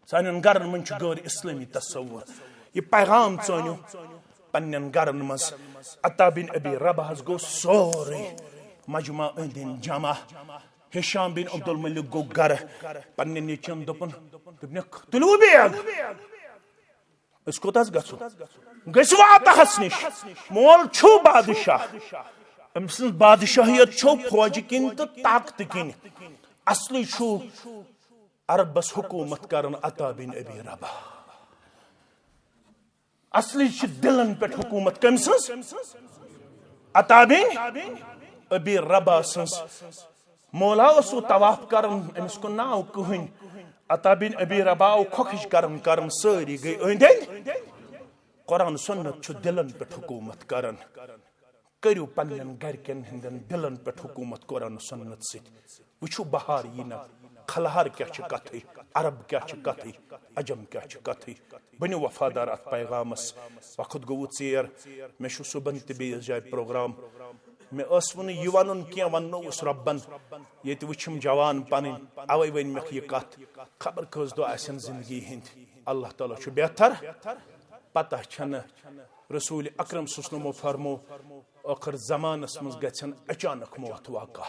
سانٮ۪ن گرن منٛز چھُ غٲر اسلٲمی تصور۔ یہِ پیغام ژٲنِو پننٮ۪ن گرن منٛز۔ عطا بن ابی رباحس گوٚو سورُے مجمع أنٛدۍ أنٛدۍ جمع۔ ہشام بن عبدالملک گوٚو گرٕ، پننٮ۪ن نیٚچوٮ۪ن دوٚپُن، دوٚپنکھ، "تُلِو بیگ، أسۍ کوٚت حظ گژھو؟ گٔژھِو عطاہس نِش، مول چھُ بادشاہ، أمۍ سٕنٛز بادشاہیت چھو فوجہِ کِنۍ تہٕ طاقتہٕ کِنۍ۔ اصلی چھُ عربس حکوٗمت کران عطا بن ابی رباح۔ اصلی چھِ دِلن پٮ۪ٹھ حکوٗمت کٔمۍ سٕنٛز؟ عطا بن ابی رباح سٕنٛز۔" مولا اوس وۄنۍ طواف کران، أمِس کُن ناو کٕہٕنۍ۔ عطا بن ابی رباح آو کھۄکھٕج کران کران، سٲری گٔے أنٛدۍ أنٛدۍ۔ قرآن سنت چھُ دِلن پٮ۪ٹھ حکوٗمت کران۔ کٔرِو پننٮ۪ن گرِکٮ۪ن ہٕنٛدٮ۪ن دِلن پٮ۪ٹھ حکوٗمت قرآن سنت سۭتۍ۔ وٕچھِو بہار یی نہ، کھلہار کیٛاہ چھِ کتھٕے، عرب کیٛاہ چھِ کتھٕے، عجم کیٛاہ چھِ کتھٕے۔ بٔنِو وفادار اتھ پیغامس۔ وقت گوٚوٕ ژیر، مےٚ چھُ صُبحن تہِ بیٚیِس جایہِ پروگرام۔ مےٚ ٲس وٕنہٕ یہِ ونُن کینٛہہ، وننووُس رۄبن۔ ییٚتہِ وٕچھِم جوان پنٕنۍ، اوے ؤنۍ مےٚ یہِ کتھ۔ خبر کٔژ دۄہ آسن زندگی ہٕنٛدۍ، اللہ تعالیٰ چھُ بہتر۔ پتہ چھنہٕ۔ رسول اکرم صلی اللہ علیہ وسلمو فرمو، ٲخر زمانس منٛز گژھن اچانک موت واقع۔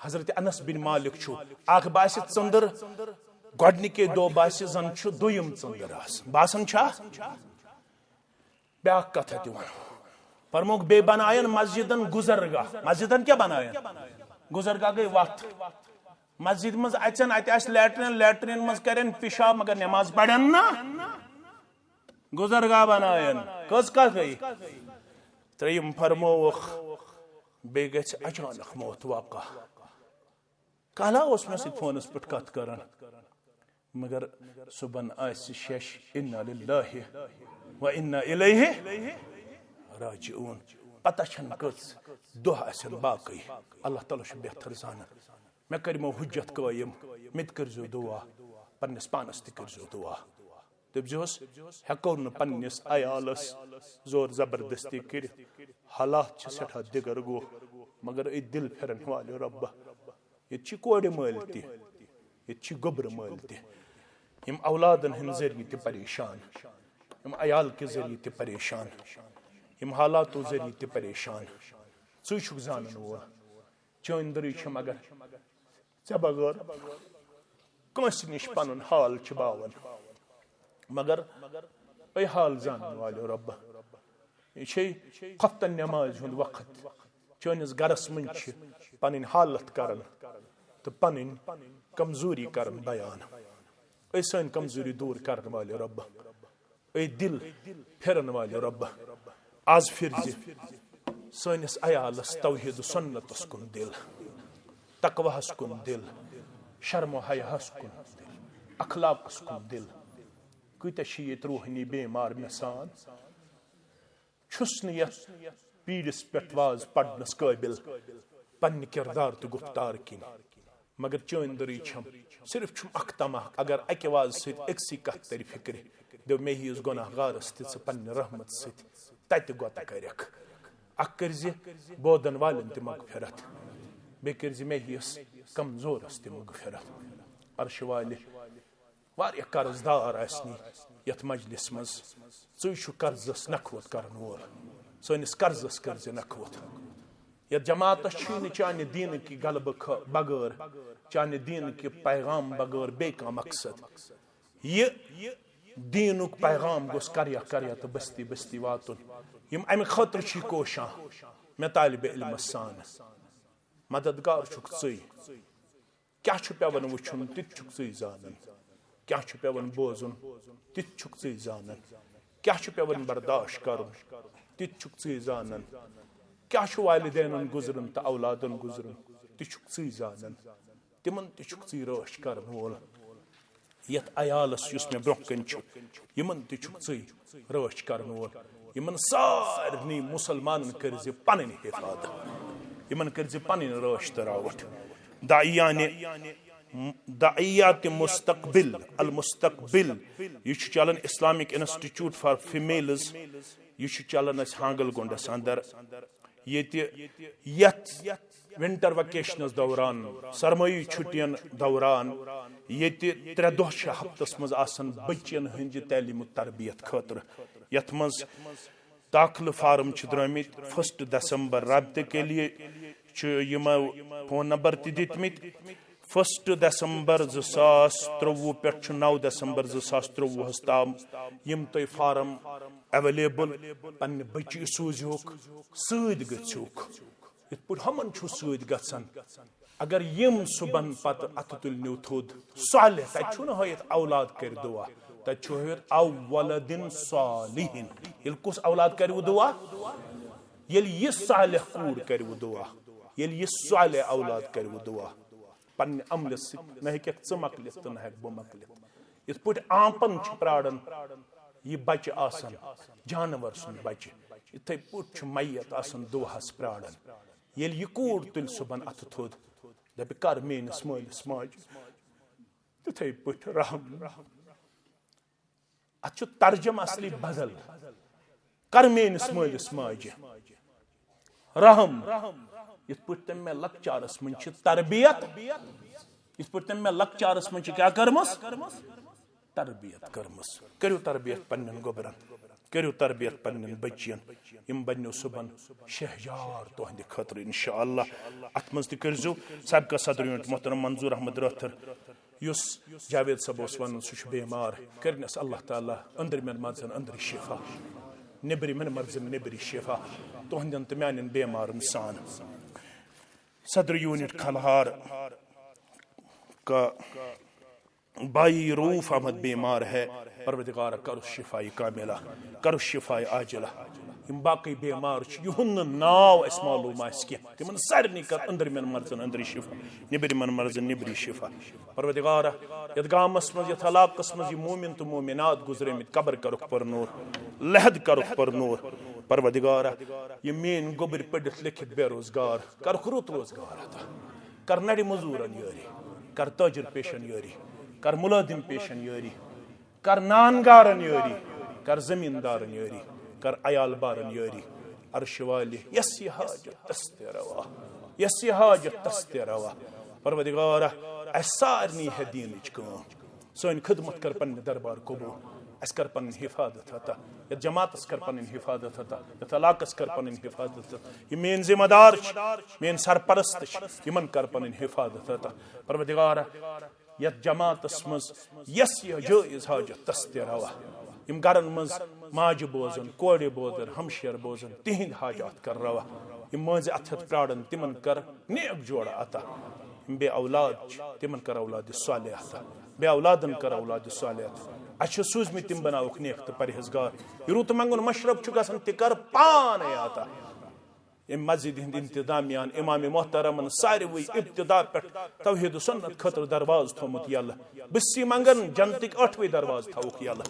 حضرت انس بن مالک چھُ، اکھ باسہِ ژٔندٕر، گۄڈنِکے دۄہ باسہِ زن چھُ دوٚیِم ژٔندٕر آسان۔ باسان چھا؟ بیاکھ کتھا تہِ ونو۔ فرموکھ، بیٚیہِ بناین مسجدن گُزرگاہ۔ مسجدن کیٛاہ بناین؟ گُزرگاہ گٔے وتھ۔ مسجد منٛز اژن، اتہِ آسہِ لیٹرین، لیٹرین منٛز کرن پشاب، مگر نماز پرن نہ۔ گُزرگاہ بناین۔ کٔژ کتھ گٔے؟ ترٛیٚیِم فرمووُکھ، بیٚیہِ گژھِ اچانک موت واقع۔ کالہ اوس مےٚ سۭتۍ فونس پٮ۪ٹھ کتھ کران، مگر صُبحن آسہِ شش، انا للہ و انا الیہ راجعون۔ پتہ چھنہٕ کٔژ دۄہ آسن باقٕے، اللہ تعالیٰ چھُ بہتر زانان۔ مےٚ کٔرمو حجت قٲیِم، مےٚ تہِ کٔرزیو دُعا، پننِس پانس تہِ کٔرزیو دُعا۔ دٔپزِہوس، ہٮ۪کو نہٕ پننِس عیالس زور زبردستی کٔرِتھ، حالات چھِ سٮ۪ٹھاہ دِگر گوٚو، مگر أتھۍ دِل پھِرن والہِ رۄبہ، ییٚتہِ چھِ کورِ مٲلۍ تہِ، ییٚتہِ چھِ گوٚبرٕ مٲلۍ تہِ، یِم اولادن ہٕنٛدۍ ذٔریعہٕ تہِ پریشان، یِم عیال کہِ ذٔریعہٕ تہِ پریشان، یِم حالاتو ذٔریعہٕ تہِ پریشان۔ ژٕے چھُکھ زانن وول، چٲنۍ دٔرٕے چھِ مگر ژےٚ بغٲر کٲنٛسہِ نِش پنُن حال چھِ باوان۔ مگر اے حال زانن والٮ۪و رۄبہ، یہِ چھے خۄفتن نٮ۪مازِ ہُنٛد وقت۔ چٲنِس گرس منٛز چھِ پنٕنۍ حالت کران تہٕ پنٕنۍ کمزوری کران بیان۔ اے سٲنۍ کمزوری دوٗر کرن والہِ رۄبہ، اے دِل پھِرن والہِ رۄبہ، از پھِرزِ سٲنِس عیالس توحید و سنتس کُن دِل، تقواہس کُن دِل، شرم و حیاہس کُن دِل، اخلاقس کُن دِل۔ کۭتیاہ چھِ ییٚتہِ روحٲنی بیمار مےٚ سان، چھُس نہٕ یتھ پیٖرِس پٮ۪ٹھ واز پرنس قٲبِل پننہِ کردار تہٕ گُفتار کِنۍ۔ مگر چٲنۍ دٔرٕے چھم، صرف چھُم اکھ طمع، اگر اکہِ وازٕ سۭتۍ أکسٕے کتھ ترِ فکرِ، دو مے ہِوِس گۄناہ گارس تہِ ژٕ پننہِ رحمت سۭتۍ تتہِ گۄتہٕ کرکھ۔ اکھ کٔرزِ بودن والٮ۪ن تہِ مغفرت، بیٚیہِ کٔرزِ مے ہِوِس کمزورس تہِ مغفرت۔ عرشہِ والہِ، واریاہ قرض دار آسنی یتھ مجلس منٛز، ژٕے چھُ قرضس نکھوت کرن وول، سٲنِس قرضس کٔرزِ نکھوت۔ یتھ جماعتس چھُے نہٕ چانہِ دیٖنہٕ کہِ غلبہٕ خٲ-، بغٲر، چانہِ دیٖنہٕ کہِ پیغام بغٲر بیٚیہِ کانٛہہ مقصد۔ یہِ دیٖنُک پیغام گوٚژھ کریا کریا تہٕ بستی بستی واتُن۔ یِم امہِ خٲطرٕ چھِ کوشاں، مےٚ طالبِ علمس سان، مددگار چھُکھ ژٕے۔ کیٛاہ چھُ پٮ۪وان وٕچھُن، تہِ تہِ چھُکھ ژٕے زانان۔ کیٛاہ چھُ پٮ۪وان بوزُن، تہِ تہِ چھُکھ ژٕے زانان۔ کیٛاہ چھُ پٮ۪وان برداشت کرُن، تہِ تہِ چھُکھ ژٕے زانان۔ کیٛاہ چھُ والدینن گُزرُن تہٕ اولادن گُزرُن، تہِ چھُکھ ژٕے زانان۔ تِمن تہِ چھُکھ ژٕے رٲچھ کرن وول۔ یتھ عیالس یُس مےٚ برونٛہہ کنہِ چھُ، یِمن تہِ چھُکھ ژٕے رٲچھ کرن وول۔ یِمن سارنٕے مسلمانن کٔرزِ پنٕنۍ حفاظت، یِمن کٔرزِ پنٕنۍ رٲچھ تہٕ راوٹھ۔ داعیانِ، داعیات مستقبل، المستقبل، یہِ چھُ چلان Islamic Institute for Females، یہِ چھُ چلان اسہِ ہانگل گونڈس اندر۔ ییٚتہِ یتھ ونٹر ویکیشنس دوران، سرمٲیی چھُٹین دوران، ییٚتہِ ترٛےٚ دۄہ چھِ ہفتس منٛز آسان بچین ہٕنٛزِ تعلیٖم و تربیت خٲطرٕ، یتھ منٛز داخلہٕ فارم چھِ درٲمٕتۍ۔ فسٹ دسمبر رابطہٕ کے لیے چھُ یِمو فون نمبر تہِ دِتمٕتۍ۔ فسٹ دسمبر زٕ ساس ترٛۆوُہ پٮ۪ٹھ چھُ نَو دسمبر زٕ ساس ترٛۆوُہس تام یِم تۄہہِ فارم اویلیبل، پننہِ بچی سوٗزِہوکھ، سۭتۍ گٔژھِوکھ۔ یِتھ پٲٹھۍ ہُمن چھُ سۭتۍ گژھان۔ اگر یِم صُبحن پتہٕ اتھٕ تُلنیو تھوٚد، صالح، تتہِ چھُنہٕ ہٲیِتھ اولاد کرِ دعا، تتہِ چھُ ہٲیِتھ او ولدن صالحن۔ ییٚلہِ کُس اولاد کرِ وۄنۍ دعا؟ ییٚلہِ یہِ صالح کوٗر کرِ وۄنۍ دعا، ییٚلہِ یہِ صالح اولاد کرِ وۄنۍ دعا۔ پننہِ عملہِ سۭتۍ نہ ہیٚککھ ژٕ مۄکلِتھ تہٕ نہ ہیٚکہٕ بہٕ مۄکلِتھ۔ یِتھ پٲٹھۍ آنٛپن چھِ پراران یہِ بچہِ آسان، جانور سُنٛد بچہِ، یِتھے پٲٹھۍ چھُ میت آسان دُعاہس پراران۔ ییٚلہِ یہِ کوٗر تُلہِ صُبحن اَتھٕ تھوٚد، دَپہِ، "کر میٲنِس مٲلِس ماجہِ تِتھے پٲٹھۍ رحم۔" اتھ چھُ ترجمہٕ اصلی بدل۔ کر میٲنِس مٲلِس ماجہِ رحم، یِتھ پٲٹھۍ تٔمۍ مےٚ لۄکچارس منٛز چھِ تربیت، یِتھ پٲٹھۍ تٔمۍ مےٚ لۄکچارس منٛز چھِ کیٛاہ کٔرمٕژ؟ تربیت کٔرمٕژ۔ کٔرِو تربیت پننٮ۪ن گوٚبرن، کٔرِو تربیت پننٮ۪ن بچین، یِم بننو صُبحن شہجار تُہنٛدِ خٲطرٕ انشاءاللہ۔ اتھ منٛز تہِ کٔرزیو سابقہ صدر یونٹ محترم منظور احمد رٲتھر، یُس جاوید صٲب اوس ونان، سُہ چھُ بیمار، کٔرنس اللہ تعالیٰ أنٛدرمٮ۪ن مرضن أنٛدری شفا، نیٚبرِمٮ۪ن مرضن نیٚبری شفا، تُہنٛدٮ۪ن تہٕ میانٮ۪ن بیمارن سان۔ صدر یونٹ کھلہار کا بھائی روف احمد بیمار ہے، پروردگار کرُس شفای کاملہ، کرُس شفای عاجلہ۔ یِم باقی بیمار چھِ، یِہُنٛد نہٕ ناو اَسہِ معلوم آسہِ کینٛہہ، تِمن سارنٕے کر أنٛدرمٮ۪ن مرضن أنٛدری شفا، نیٚبرِمٮ۪ن مرضن نیٚبری شفا۔ پروردگارا، یتھ گامس منٛز، یتھ علاقس منٛز یِم مومن تہٕ مومنات گُزریمٕتۍ، قبر کرُکھ پر نور، لحد کرُکھ پر نور۔ پروردگارا، یِم میٲنۍ گوٚبرۍ پٔرِتھ لیکھِتھ بے روزگار، کرُکھ رُت روزگار عطا۔ کر نرِ مزورن یٲری، کر تاجر پیشن یٲری، کر ملازم پیشن یٲری، کر نانگارن یٲری، کر زمیندارن یٲری، کر عیال بارن یٲری۔ عرش والہِ، یس یہِ حاجت تس تہِ روا، یس یہِ حاجت تس تہِ روا۔ پروردگارا، اسہِ سارنٕے ہے دیٖنٕچ کٲم۔ سٲنۍ خدمت کر پننہِ دربار قبول۔ اسہِ کر پنٕنۍ حفاظت عطا۔ یتھ جماعتس کر پنٕنۍ حفاظت عطا۔ یتھ علاقس کر پنٕنۍ حفاظت عطا۔ یِم میٲنۍ ذمہ دار چھِ، میٲنۍ سرپرست چھِ، یِمن کر پنٕنۍ حفاظت عطا۔ پروردگارا، یتھ جماعتس منٛز یس یہِ جٲیز حاجت تس تہِ روا۔ یِم گرن منٛز ماجہِ بوزن، کورِ بوزن، ہمشیر بوزن، تِہنٛدۍ حاجات کر روا۔ یِم مٲنزِ اتھٕ ہیتھ پرارن، تِمن کر نیک جوڑ عطا۔ یِم بے اولاد چھِ، تِمن کر اولاد صالح عطا۔ بے اولادن کر اولاد صالح عطا۔ اسہِ چھِ سوٗزمٕتۍ، تِم بناوکھ نیک تہٕ پرہیزگار۔ یہِ رُت منٛگُن مشرب چھُ گژھان، تہِ کر پانے عطا۔ امہِ مسجد ہٕنٛدۍ انتظامیہ ہن، امام محترمن، ساروٕے ابتدا پٮ۪ٹھ توحید و سنت خٲطرٕ دروازٕ تھوٚومُت یلہٕ۔ بہٕ چھُس یہِ منٛگان، جنتٕکۍ ٲٹھوَے دروازٕ تھاوُکھ یلہٕ۔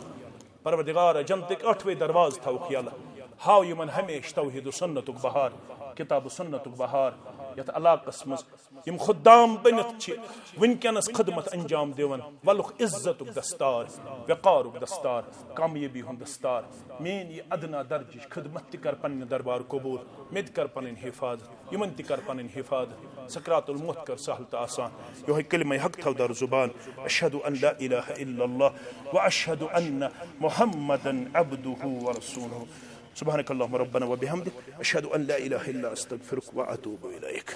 پروردگارا، جنتٕکۍ ٲٹھوَے دروازٕ تھاوُکھ یلہٕ۔ ہاو یِمن ہمیشہِ توحید و سنتُک بہار، کتاب و سنتُک بہار، یتھ علاقس منٛز یِم خدام بٔنِتھ چھِ وٕنکیٚنس خدمت انجام دِوان، ولُکھ عزتُک دستار، وقارُک دستار، کامیٲبی ہُنٛد دستار۔ میٲنۍ یہِ ادنا درجٕچ خدمت تہِ کر پننہِ دربار قبول، مےٚ تہِ کر پنٕنۍ حفاظت، یِمن تہِ کر پنٕنۍ حفاظت، سکرات الموت کر سہل تہٕ آسان۔ یِہوٚے کلمہ حق تھاو در زبان، اشہد ان لا الہ الا اللہ و اشہد ان محمدا عبدہ و رسولہ۔ سبحانک اللہم ربنا و بحمدک، اشہد ان لا الہ الا استغفرک و اتوب الیک۔